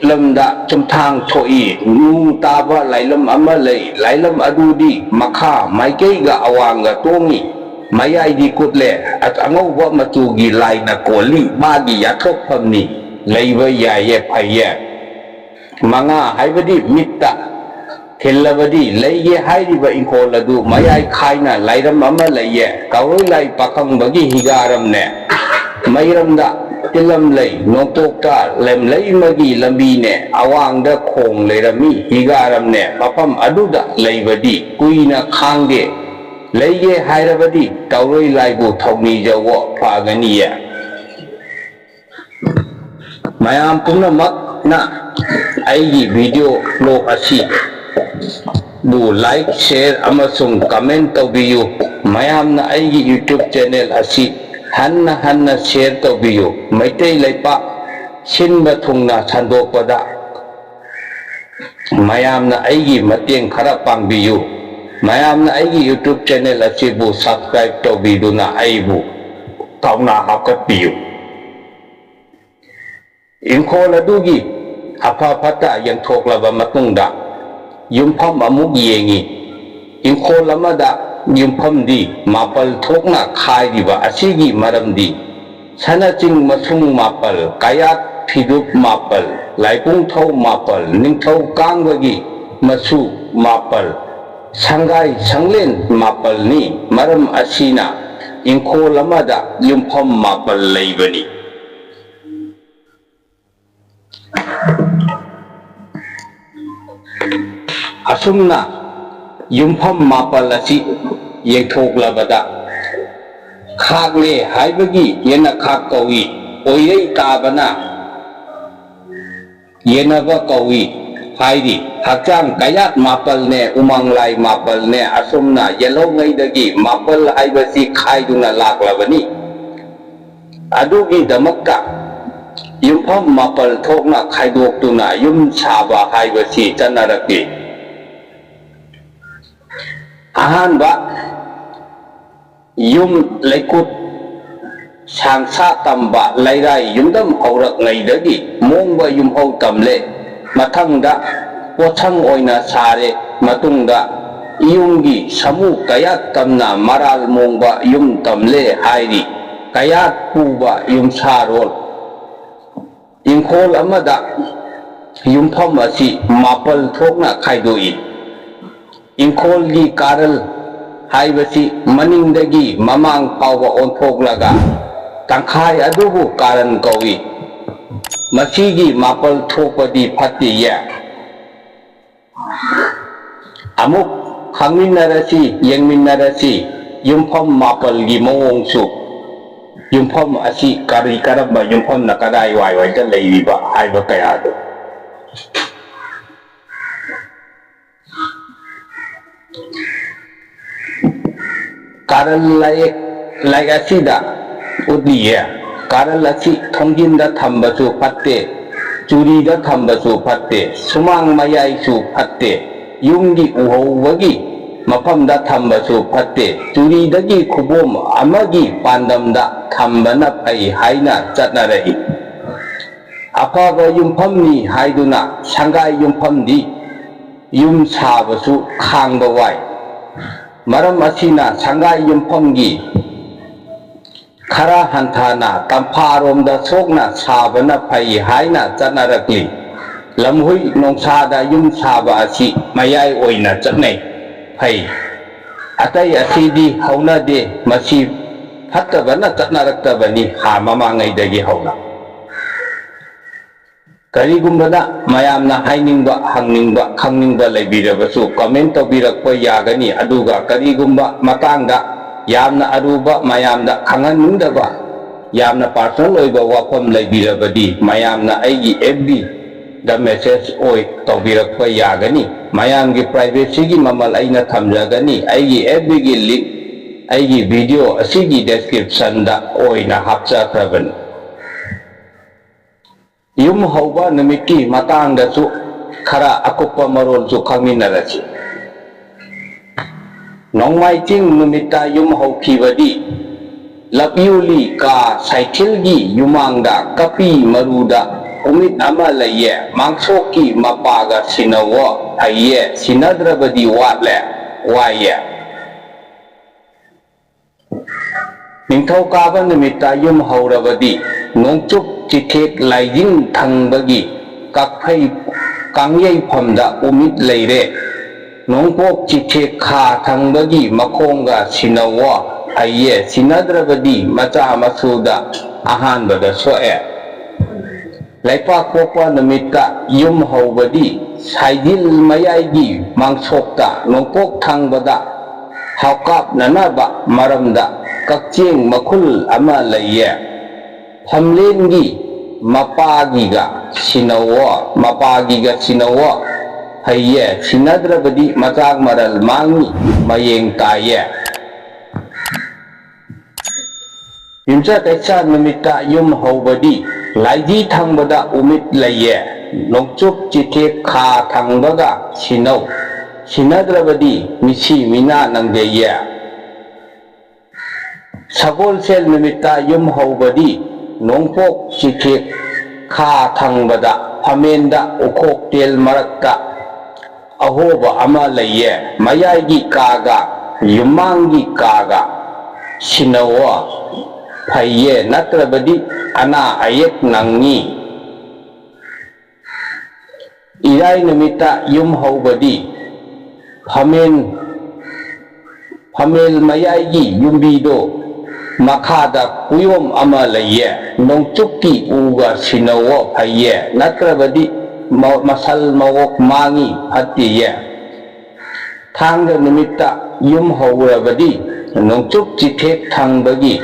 ꯂꯝꯗ ꯆꯨꯝꯊꯥꯡ ꯊꯣꯛꯏ꯫ ꯅꯨꯡ ꯇꯥꯕ ꯂꯥꯏꯂꯝ ꯑꯃ ꯂꯩ꯫ ꯂꯥꯏꯂꯝ ꯑꯗꯨꯗꯤ ꯃꯈꯥ ꯃꯥꯏꯀꯩꯒ ꯑꯋꯥꯡꯒ ꯇꯣꯡꯏ꯫ ꯃꯌꯥꯏꯗꯤ ꯀꯨꯠꯂꯦ꯫ ꯑ-, ꯑꯉꯧꯕ ꯃꯆꯨꯒꯤ ꯂꯥꯏꯅ ꯀꯣꯜꯂꯤ꯫ ꯃꯥꯒꯤ ꯌꯥꯊꯣꯛꯐꯝꯅꯤ꯫ ꯂꯩꯕ ꯌꯥꯏꯌꯦ, ꯐꯩꯌꯦ꯫ ꯃꯉꯥ ꯍꯥꯏꯕꯗꯤ ꯃꯤꯠꯇ ꯊꯤꯜꯂꯕꯗꯤ ꯂꯩꯒꯦ ꯍꯥꯏꯔꯤꯕ ꯏꯪꯈꯣꯜ ꯑꯗꯨ ꯃꯌꯥꯏ ꯈꯥꯏꯅ ꯂꯥꯏꯔꯝ ꯑꯃ ꯂꯩꯌꯦ꯫ ꯀꯥꯎꯔꯣꯏ ꯂꯥꯏ ꯄꯥꯈꯪꯕꯒꯤ ꯍꯤꯒꯥꯔꯝꯅꯦ꯫ ꯃꯩꯔꯝꯗ ꯇꯤꯜꯂꯝ ꯂꯩ꯫ ꯅꯣꯡꯄꯣꯛꯇ ꯂꯦꯝꯂꯩꯃꯒꯤ ꯂꯝꯕꯤꯅꯦ꯫ ꯑꯋꯥꯡꯗ ꯈꯣꯡ ꯂꯩꯔꯝꯃꯤ꯫ ꯍꯤꯒꯥꯔꯝꯅꯦ꯫ ꯃꯐꯝ ꯑꯗꯨꯗ ꯂꯩꯕꯗꯤ ꯀꯨꯏꯅ ꯈꯥꯡꯗꯦ꯫ ꯂꯩꯒꯦ ꯍꯥꯏꯔꯕꯗꯤ ꯇꯧꯔꯣꯏ ꯂꯥꯏꯕꯨ ꯊꯧꯅꯤꯖꯧꯋꯣ, ꯐꯒꯅꯤꯌꯦ꯫ ꯃꯌꯥꯝ ꯄꯨꯝꯅꯃꯛꯅ ꯑꯩꯒꯤ video blog ꯑꯁꯤ ꯕꯨ like, share ꯑꯃꯁꯨꯡ comment ꯇꯧꯕꯤꯌꯨ꯫ ꯃꯌꯥꯝꯅ ꯑꯩꯒꯤ YouTube channel ꯑꯁꯤ ꯍꯟꯅ ꯍꯟꯅ share ꯇꯧꯕꯤꯌꯨ꯫ ꯃꯩꯇꯩ ꯂꯩꯄꯥꯛ ꯁꯤꯟꯕ ꯊꯨꯡꯅ ꯁꯟꯗꯣꯛꯄꯗ ꯃꯌꯥꯝꯅ ꯑꯩꯒꯤ ꯃꯇꯦꯡ ꯈꯔ ꯄꯥꯡꯕꯤꯌꯨ꯫ ꯃꯌꯥꯝꯅ ꯑꯩꯒꯤ YouTube channel ꯑꯁꯤꯕꯨ subscribe ꯇꯧꯕꯤꯗꯨꯅ ꯑꯩꯕꯨ ꯊꯧꯅꯥ ꯍꯥꯞꯀꯠꯄꯤꯌꯨ꯫ ꯏꯪꯈꯣꯜ ꯑꯗꯨꯒꯤ ꯑꯐ ꯐꯠꯇ ꯌꯦꯡꯊꯣꯛꯂꯕ ꯃꯇꯨꯡꯗ ꯌꯨꯝꯐꯝ ꯑꯃꯨꯛ ꯌꯦꯡꯏ꯫ ꯏꯪꯈꯣꯜ ꯑꯃꯗ ꯌꯨꯝꯐꯝꯗꯤ ꯃꯥꯄꯜ ꯊꯣꯛꯅ ꯈꯥꯏꯔꯤꯕ ꯑꯁꯤꯒꯤ ꯃꯔꯝꯗꯤ ꯁꯅꯆꯤꯡ ꯃꯁꯨꯡ ꯃꯥꯄꯜ, ꯀꯌꯥꯠ ꯐꯤꯗꯨꯞ ꯃꯥꯄꯜ, ꯂꯥꯏꯄꯨꯡꯊꯧ ꯃꯥꯄꯜ, ꯅꯤꯡꯊꯧ ꯀꯥꯡꯕꯒꯤ ꯃꯁꯨ ꯃꯥꯄꯜ, ꯁꯪꯒꯥꯏ ꯁꯪꯂꯦꯟ ꯃꯥꯄꯜꯅꯤ꯫ ꯃꯔꯝ ꯑꯁꯤꯅ ꯏꯪꯈꯣꯜ ꯑꯃꯗ ꯌꯨꯝꯐꯝ ꯃꯥꯄꯜ ꯂꯩꯕꯅꯤ꯫ ꯑꯁꯨꯝꯅ ꯌꯨꯝꯐꯝ ꯃꯥꯄꯜ ꯑꯁꯤ ꯌꯦꯡꯊꯣꯛꯂꯕꯗ ꯈꯥꯛꯂꯦ ꯍꯥꯏꯕꯒꯤ ꯌꯦꯅꯈꯥꯛ ꯀꯧꯏ꯫ ꯑꯣꯏꯔꯩ ꯇꯥꯕꯅ ꯌꯦꯟꯅꯕ ꯀꯧꯏ ꯍꯥꯏꯔꯤ꯫ ꯍꯛꯆꯥꯡ ꯀꯌꯥꯠ ꯃꯥꯄꯜꯅꯦ, ꯎꯃꯪ ꯂꯥꯏ ꯃꯥꯄꯜꯅꯦ, ꯑꯁꯨꯝꯅ ꯌꯦꯜꯍꯧꯉꯩꯗꯒꯤ ꯃꯥꯄꯜ ꯍꯥꯏꯕꯁꯤ ꯈꯥꯏꯗꯨꯅ ꯂꯥꯛꯂꯕꯅꯤ꯫ ꯑꯗꯨꯒꯤꯗꯃꯛꯇ ꯌꯨꯝꯐꯝ ꯃꯥꯄꯜ ꯊꯣꯛꯅ ꯈꯥꯏꯗꯣꯛꯇꯨꯅ ꯌꯨꯝ ꯁꯥꯕ ꯍꯥꯏꯕꯁꯤ ꯆꯠꯅꯔꯛꯂꯤ꯫ ꯑꯍꯥꯟꯕ ꯌꯨꯝ ꯂꯩꯀꯨꯠ ꯁꯥꯡꯁꯥ ꯇꯝꯕ ꯂꯩꯔꯥꯏ ꯌꯨꯝꯗꯝ ꯍꯧꯔꯛꯉꯩꯗꯒꯤ ꯃꯣꯡꯕ ꯌꯨꯝꯍꯧ ꯇꯝꯂꯦ꯫ ꯃꯊꯪꯗ ꯄꯣꯠꯁꯪ ꯑꯣꯏꯅ ꯁꯥꯔꯦ꯫ ꯃꯇꯨꯡꯗ ꯏꯌꯨꯝꯒꯤ ꯁꯃꯨ ꯀꯌꯥꯠ ꯇꯝꯅ ꯃꯔꯥꯜ ꯃꯣꯡꯕ ꯌꯨꯝ ꯇꯝꯂꯦ ꯍꯥꯏꯔꯤ꯫ ꯀꯌꯥꯠ ꯄꯨꯕ ꯌꯨꯝꯁꯥꯔꯣꯜ꯫ ꯏꯪꯈꯣꯜ ꯑꯃꯗ ꯌꯨꯝꯐꯝ ꯑꯁꯤ ꯃꯥꯄꯜ ꯊꯣꯛꯅ ꯈꯥꯏꯗꯣꯛꯏ꯫ ꯏꯪꯈꯣꯜꯒꯤ ꯀꯥꯔꯜ ꯍꯥꯏꯕꯁꯤ ꯃꯅꯤꯡꯗꯒꯤ ꯃꯃꯥꯡ ꯐꯥꯎꯕ ꯑꯣꯟꯊꯣꯛꯂꯒ ꯇꯪꯈꯥꯏ ꯑꯗꯨꯕꯨ ꯀꯥꯔꯟ ꯀꯧꯏ꯫ ꯃꯁꯤꯒꯤ ꯃꯥꯄꯜ ꯊꯣꯛꯄꯗꯤ ꯐꯠꯇꯦꯌꯦ꯫ ꯑꯃꯨꯛ ꯈꯪꯃꯤꯟꯅꯔꯁꯤ, ꯌꯦꯡꯃꯤꯟꯅꯔꯁꯤ꯫ ꯌꯨꯝꯐꯝ ꯃꯥꯄꯜꯒꯤ ꯃꯑꯣꯡꯁꯨ, ꯌꯨꯝꯐꯝ ꯑꯁꯤ ꯀꯔꯤ, ꯀꯔꯝꯕ ꯌꯨꯝꯐꯝꯅ ꯀꯗꯥꯏ ꯋꯥꯏꯋꯥꯏꯗ ꯂꯩꯔꯤꯕ ꯍꯥꯏꯕ ꯀꯌꯥꯗꯨ꯫ ꯀꯥꯔꯜ ꯂꯥꯏꯌꯦꯛ, ꯂꯥꯏꯔꯤꯛ ꯑꯁꯤꯗ ꯎꯠꯂꯤꯌꯦ꯫ ꯀꯥꯔꯜ ꯑꯁꯤ ꯊꯣꯡꯖꯤꯟꯗ ꯊꯝꯕꯁꯨ ꯐꯠꯇꯦ, ꯆꯨꯔꯤꯗ ꯊꯝꯕꯁꯨ ꯐꯠꯇꯦ, ꯁꯨꯃꯥꯡ ꯃꯌꯥꯏꯁꯨ ꯐꯠꯇꯦ, ꯌꯨꯝꯒꯤ ꯎꯍꯧꯕꯒꯤ ꯃꯐꯝꯗ ꯊꯝꯕꯁꯨ ꯐꯠꯇꯦ, ꯆꯨꯔꯤꯗꯒꯤ ꯈꯨꯕꯣꯝ ꯑꯃꯒꯤ ꯄꯥꯟꯗꯝꯗ ꯊꯝꯕꯅ ꯐꯩ ꯍꯥꯏꯅ ꯆꯠꯅꯔꯛꯏ꯫ ꯑꯐꯕ ꯌꯨꯝꯐꯝꯅꯤ ꯍꯥꯏꯗꯨꯅ ꯁꯪꯒꯥꯏ ꯌꯨꯝꯐꯝꯗꯤ ꯌꯨꯝ ꯁꯥꯕꯁꯨ ꯈꯥꯡꯕ ꯋꯥꯏ꯫ ꯃꯔꯝ ꯑꯁꯤꯅ ꯁꯪꯒꯥꯏ ꯌꯨꯝꯐꯝꯒꯤ ꯈꯔ ꯍꯟꯊꯅ ꯇꯝꯐꯥꯔꯣꯝꯗ ꯁꯣꯛꯅ ꯁꯥꯕꯅ ꯐꯩ ꯍꯥꯏꯅ ꯆꯠꯅꯔꯛꯂꯤ꯫ ꯂꯝꯍꯨꯏ ꯅꯣꯡꯁꯥꯗ ꯌꯨꯝ ꯁꯥꯕ ꯑꯁꯤ ꯃꯌꯥꯏ ꯑꯣꯏꯅ ꯆꯠꯅꯩ꯫ ꯐꯩ꯫ ꯑꯇꯩ ꯑꯁꯤꯗꯤ ꯍꯧꯅꯗꯦ꯫ ꯃꯁꯤ ꯐꯠꯇꯕꯅ ꯆꯠꯅꯔꯛꯇꯕꯅꯤ ꯍꯥ ꯃꯃꯥꯡꯉꯩꯗꯒꯤ ꯍꯧꯅ꯫ ꯀꯔꯤꯒꯨꯝꯕꯗ ꯃꯌꯥꯝꯅ ꯍꯥꯏꯅꯤꯡꯕ, ꯍꯪꯅꯤꯡꯕ, ꯈꯪꯅꯤꯡꯕ ꯂꯩꯕꯤꯔꯕꯁꯨ comment ꯇꯧꯕꯤꯔꯛꯄ ꯌꯥꯒꯅꯤ꯫ ꯑꯗꯨꯒ ꯀꯔꯤꯒꯨꯝꯕ ꯃꯇꯥꯡꯗ ꯌꯥꯝꯅ ꯑꯔꯨꯕ, ꯃꯌꯥꯝꯗ ꯈꯪꯍꯟꯅꯤꯡꯗꯕ, ꯌꯥꯝꯅ personal ꯑꯣꯏꯕ ꯋꯥꯐꯝ ꯂꯩꯕꯤꯔꯕꯗꯤ ꯃꯌꯥꯝꯅ ꯑꯩꯒꯤ F B ꯗ message ꯑꯣꯏ ꯇꯧꯕꯤꯔꯛꯄ ꯌꯥꯒꯅꯤ꯫ ꯃꯌꯥꯝꯒꯤ privacy ꯒꯤ ꯃꯃꯜ ꯑꯩꯅ ꯊꯝꯖꯒꯅꯤ꯫ ꯑꯩꯒꯤ F B ꯒꯤ link ꯑꯩꯒꯤ video ꯑꯁꯤꯒꯤ description ꯗ ꯑꯣꯏꯅ ꯍꯥꯞꯆꯈ꯭ꯔꯕꯅꯤ꯫ ꯌꯨꯝ ꯍꯧꯕ ꯅꯨꯃꯤꯠꯀꯤ ꯃꯇꯥꯡꯗꯁꯨ ꯈꯔ ꯑꯀꯨꯞꯄ ꯃꯔꯣꯜꯁꯨ ꯈꯪꯃꯤꯟꯅꯔꯁꯤ꯫ ꯅꯣꯡꯃꯥꯏꯖꯤꯡ ꯅꯨꯃꯤꯠꯇ ꯌꯨꯝ ꯍꯧꯈꯤꯕꯗꯤ ꯂꯞꯌꯨꯂꯤ ꯀꯥ ꯁꯥꯏꯊꯤꯜꯒꯤ ꯌꯨꯃꯥꯡꯗ ꯀꯥꯞꯄꯤ ꯃꯔꯨꯗ ꯎꯃꯤꯠ ꯑꯃ ꯂꯩꯌꯦ꯫ ꯃꯥꯡꯁꯣꯛꯀꯤ ꯃꯄꯥꯒ ꯁꯤꯟꯅꯧꯋꯣ ꯐꯩꯌꯦ, ꯁꯤꯟꯅꯗ꯭ꯔꯕꯗꯤ ꯋꯥꯠꯂꯦ, ꯋꯥꯏꯌꯦ꯫ ꯅꯤꯡꯊꯧꯀꯥꯕ ꯅꯨꯃꯤꯠꯇ ꯌꯨꯝ ꯍꯧꯔꯕꯗꯤ ꯅꯣꯡꯆꯨꯞ ꯆꯤꯊꯦꯛ ꯂꯥꯏꯖꯤꯡ ꯊꯪꯕꯒꯤ ꯀꯛꯐꯩ ꯀꯥꯡꯌꯩꯐꯝꯗ ꯎꯃꯤꯠ ꯂꯩꯔꯦ꯫ ꯅꯣꯡꯄꯣꯛ ꯆꯤꯊꯦꯛ ꯈꯥ ꯊꯪꯕꯒꯤ ꯃꯈꯣꯡꯒ ꯁꯤꯟꯅꯧꯋꯣ ꯐꯩꯌꯦ, ꯁꯤꯟꯅꯗ꯭ꯔꯕꯗꯤ ꯃꯆꯥ ꯃꯁꯨꯗ ꯑꯍꯥꯟꯕꯗ ꯁꯣꯛꯑꯦ꯫ ꯂꯩꯄꯥꯛꯄꯣꯛꯄ ꯅꯨꯃꯤꯠꯇ ꯌꯨꯝ ꯍꯧꯕꯗꯤ ꯁꯥꯏꯗꯤꯜ ꯃꯌꯥꯏꯒꯤ ꯃꯥꯡꯁꯣꯛꯇ ꯅꯣꯡꯄꯣꯛ ꯊꯪꯕꯗ ꯍꯥꯎꯀꯥꯞꯅꯅꯕ ꯃꯔꯝꯗ ꯀꯛꯆꯦꯡ ꯃꯈꯨꯜ ꯑꯃ ꯂꯩꯌꯦ꯫ ꯐꯝꯂꯦꯟꯒꯤ ꯃꯄꯥꯒꯤꯒ ꯁꯤꯟꯅꯧꯋꯣ, ꯃꯄꯥꯒꯤꯒ ꯁꯤꯟꯅꯧꯋꯣ ꯐꯩꯌꯦ, ꯁꯤꯟꯅꯗ꯭ꯔꯕꯗꯤ ꯃꯆꯥꯛ ꯃꯔꯜ ꯃꯥꯡꯉꯤ, ꯃꯌꯦꯡ ꯇꯥꯏꯌꯦ꯫ ꯌꯨꯝꯁꯀꯩꯁ ꯅꯨꯃꯤꯠꯇ ꯌꯨꯝ ꯍꯧꯕꯗꯤ ꯂꯥꯏꯗꯤ ꯊꯪꯕꯗ ꯎꯃꯤꯠ ꯂꯩꯌꯦ꯫ ꯅꯣꯡꯆꯨꯞ ꯆꯤꯊꯦꯛ ꯈꯥ ꯊꯪꯕꯒ ꯁꯤꯟꯅꯧ, ꯁꯤꯟꯅꯗ꯭ꯔꯕꯗꯤ ꯃꯤꯁꯤ ꯃꯤꯅꯥ ꯅꯪꯖꯩꯌꯦ꯫ ꯁꯒꯣꯜꯁꯦꯜ ꯅꯨꯃꯤꯠꯇ ꯌꯨꯝ ꯍꯧꯕꯗꯤ ꯅꯣꯡꯄꯣꯛ ꯆꯤꯊꯦꯛ ꯈꯥ ꯊꯪꯕꯗ ꯐꯝꯃꯦꯟꯗ ꯎꯈꯣꯛꯇꯦꯜ ꯃꯔꯛꯇ ꯑꯍꯣꯕ ꯑꯃ ꯂꯩꯌꯦ꯫ ꯃꯌꯥꯏꯒꯤ ꯀꯥꯒ ꯌꯨꯝꯃꯥꯡꯒꯤ ꯀꯥꯒ ꯁꯤꯟꯅꯧꯋꯣ ꯐꯩꯌꯦ, ꯅꯠꯇ꯭ꯔꯕꯗꯤ ꯑꯅꯥ ꯑꯌꯦꯛ ꯅꯪꯉꯤ꯫ ꯏꯔꯥꯏ ꯅꯨꯃꯤꯠꯇ ꯌꯨꯝ ꯍꯧꯕꯗꯤ ꯐꯝꯃꯦꯟ ꯐꯝꯃꯦꯜ ꯃꯌꯥꯏꯒꯤ ꯌꯨꯝꯕꯤꯗꯣ ꯃꯈꯥꯗ ꯀꯨꯌꯣꯝ ꯑꯃ ꯂꯩꯌꯦ꯫ ꯅꯣꯡꯆꯨꯞꯀꯤ ꯎꯒ ꯁꯤꯟꯅꯧꯋꯣ ꯐꯩꯌꯦ, ꯅꯠꯇ꯭ꯔꯕꯗꯤ ꯃ- ꯃꯁꯜ ꯃꯋꯣꯛ ꯃꯥꯡꯉꯤ ꯐꯠꯇꯦꯌꯦ꯫ ꯊꯥꯡꯖ ꯅꯨꯃꯤꯠꯇ ꯌꯨꯝ ꯍꯧꯔꯕꯗꯤ ꯅꯣꯡꯆꯨꯞ ꯆꯤꯊꯦꯛ ꯊꯪꯕꯒꯤ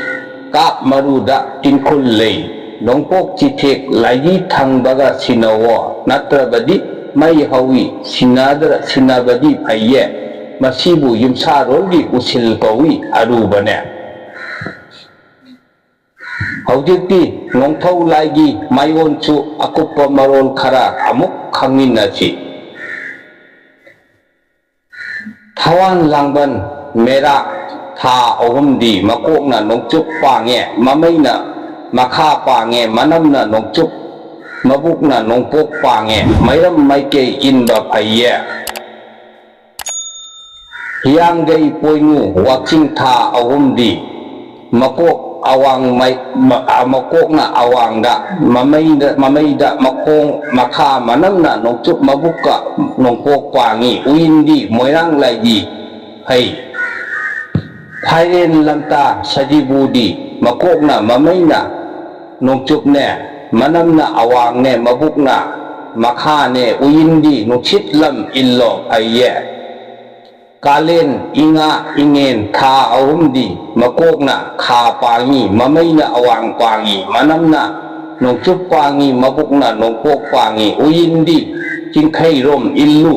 ꯀꯥꯞ ꯃꯔꯨꯗ ꯇꯤꯡꯈꯨꯜ ꯂꯩ꯫ ꯅꯣꯡꯄꯣꯛ ꯆꯤꯊꯦꯛ ꯂꯥꯏꯒꯤ ꯊꯪꯕꯒ ꯁꯤꯟꯅꯧꯋꯣ, ꯅꯠꯇ꯭ꯔꯕꯗꯤ ꯃꯩ ꯍꯧꯏ, ꯁꯤꯟꯅꯗ꯭ꯔ- ꯁꯤꯟꯅꯕꯗꯤ ꯐꯩꯌꯦ꯫ ꯃꯁꯤꯕꯨ ꯌꯨꯝꯁꯥꯔꯣꯜꯒꯤ ꯎꯁꯤꯜ ꯀꯧꯏ, ꯑꯔꯨꯕꯅꯦ꯫ ꯍꯧꯖꯤꯛꯇꯤ ꯅꯣꯡꯊꯧ ꯂꯥꯏꯒꯤ ꯃꯥꯏꯑꯣꯟꯁꯨ ꯑꯀꯨꯞꯄ ꯃꯔꯣꯜ ꯈꯔ ꯑꯃꯨꯛ ꯈꯪꯃꯤꯟꯅꯁꯤ꯫ ꯊꯋꯥꯟ ꯂꯥꯡꯕꯟ ꯃꯦꯔꯥ ꯊꯥ ꯑꯍꯨꯝꯗꯤ ꯃꯀꯣꯛꯅ ꯅꯣꯡꯆꯨꯞ ꯄꯥꯡꯉꯦ, ꯃꯃꯩꯅ ꯃꯈꯥ ꯄꯥꯡꯉꯦ, ꯃꯅꯝꯅ ꯅꯣꯡꯆꯨꯞ, ꯃꯕꯨꯛꯅ ꯅꯣꯡꯄꯣꯛ ꯄꯥꯡꯉꯦ, ꯃꯩꯔꯝ ꯃꯥꯏꯀꯩ ꯏꯟꯕ ꯐꯩꯌꯦ꯫ ꯍꯤꯌꯥꯡꯒꯩ ꯄꯣꯏꯅꯨ ꯋꯥꯛꯆꯤꯡ ꯊꯥ ꯑꯍꯨꯝꯗꯤ ꯃꯀꯣꯛ ꯑꯋꯥꯡ ꯃꯥꯏ-, ꯃ-, ꯑ, ꯃꯀꯣꯛꯅ ꯑꯋꯥꯡꯗ, ꯃꯃꯩꯗ, ꯃꯃꯩꯗ ꯃꯈꯣꯡ ꯃꯈꯥ ꯃꯅꯝꯅ ꯅꯣꯡꯆꯨꯞ ꯃꯕꯨꯛꯀ ꯅꯣꯡꯄꯣꯛ ꯄꯥꯡꯉꯤ꯫ ꯎꯌꯤꯟꯗꯤ ꯃꯣꯏꯔꯥꯡ ꯂꯥꯏꯒꯤ ꯐꯩ꯫ ꯐꯥꯏꯔꯦꯟ ꯂꯝꯇꯥ ꯁꯖꯤꯕꯨꯗꯤ ꯃꯀꯣꯛꯅ ꯃꯃꯩꯅ ꯅꯣꯡꯆꯨꯞꯅꯦ, ꯃꯅꯝꯅ ꯑꯋꯥꯡꯅꯦ, ꯃꯕꯨꯛꯅ ꯃꯈꯥꯅꯦ, ꯎꯌꯤꯟꯗꯤ ꯅꯨꯡꯁꯤꯠ ꯂꯝ ꯏꯜꯂꯣ ꯐꯩꯌꯦ꯫ ꯀꯥꯂꯦꯟ ꯏꯉꯥ ꯏꯉꯦꯟ ꯊꯥ ꯑꯍꯨꯝꯗꯤ ꯃꯀꯣꯛꯅ ꯈꯥ ꯄꯥꯡꯉꯤ, ꯃꯃꯩꯅ ꯑꯋꯥꯡ ꯄꯥꯡꯉꯤ, ꯃꯅꯝꯅ ꯅꯣꯡꯆꯨꯞ ꯄꯥꯡꯉꯤ, ꯃꯕꯨꯛꯅ ꯅꯣꯡꯄꯣꯛ ꯄꯥꯡꯉꯤ, ꯎꯌꯤꯟꯗꯤ ꯆꯤꯡꯈꯩꯔꯣꯝ ꯏꯜꯂꯨ꯫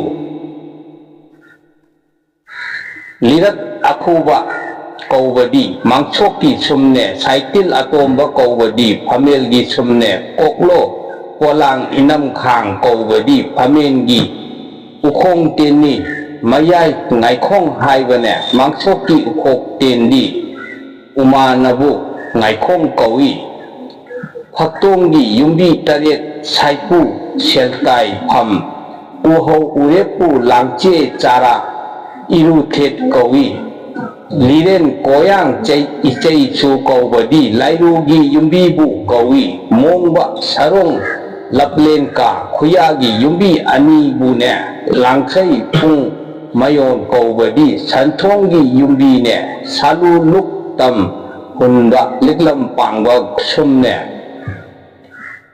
ꯂꯤꯔꯛ ꯑꯈꯨꯕ ꯀꯧꯕꯗꯤ ꯃꯥꯡꯁꯣꯛꯀꯤ ꯁꯨꯝꯅꯦ, ꯁꯥꯏꯇꯤꯜ ꯑꯇꯣꯝꯕ ꯀꯧꯕꯗꯤ ꯐꯝꯃꯦꯜꯒꯤ ꯁꯨꯝꯅꯦ, ꯀꯣꯛꯂꯣ ꯄꯣꯂꯥꯡ ꯏꯅꯝꯈꯥꯡ ꯀꯧꯕꯗꯤ ꯐꯝꯃꯦꯟꯒꯤ ꯎꯈꯣꯡ ꯇꯦꯟꯅꯤ꯫ ꯃꯌꯥꯏ ꯉꯥꯏꯈꯣꯡ ꯍꯥꯏꯕꯅꯦ, ꯃꯥꯡꯁꯣꯛꯀꯤ ꯎꯈꯣꯡ ꯇꯦꯟꯗꯤ ꯎꯃꯥꯅꯕꯨ ꯉꯥꯏꯈꯣꯡ ꯀꯧꯏ꯫ ꯐꯛꯇꯣꯡꯒꯤ ꯌꯨꯝꯕꯤ ꯇꯔꯦꯠ ꯁꯥꯏꯄꯨ ꯁꯦꯜꯀꯥꯏꯐꯝ ꯎꯍꯧ ꯎꯔꯦꯞꯄꯨ ꯂꯥꯡꯆꯦ ꯆꯥꯔꯥ ꯏꯔꯨꯊꯦꯠ ꯀꯧꯏ꯫ ꯂꯤꯔꯦꯟ ꯀꯣꯌꯥꯡ ꯆꯩ-, ꯏꯆꯩꯁꯨ ꯀꯧꯕꯗꯤ ꯂꯥꯏꯔꯨꯒꯤ ꯌꯨꯝꯕꯤꯕꯨ ꯀꯧꯏ꯫ ꯃꯣꯡꯕ ꯁꯔꯣꯡ ꯂꯞꯂꯦꯟ ꯀꯥ ꯈꯨꯌꯥꯒꯤ ꯌꯨꯝꯕꯤ ꯑꯅꯤꯕꯨꯅꯦ ꯂꯥꯡꯈꯩ ꯄꯨꯡ ꯃꯌꯣꯟ ꯀꯧꯕꯗꯤ ꯁꯟꯊꯣꯡꯒꯤ ꯌꯨꯝꯕꯤꯅꯦ꯫ ꯁꯥꯂꯨ ꯂꯨꯛ ꯇꯝ ꯍꯨꯟꯕ ꯂꯤꯛꯂꯝ ꯄꯥꯡꯕ ꯁꯨꯝꯅꯦ꯫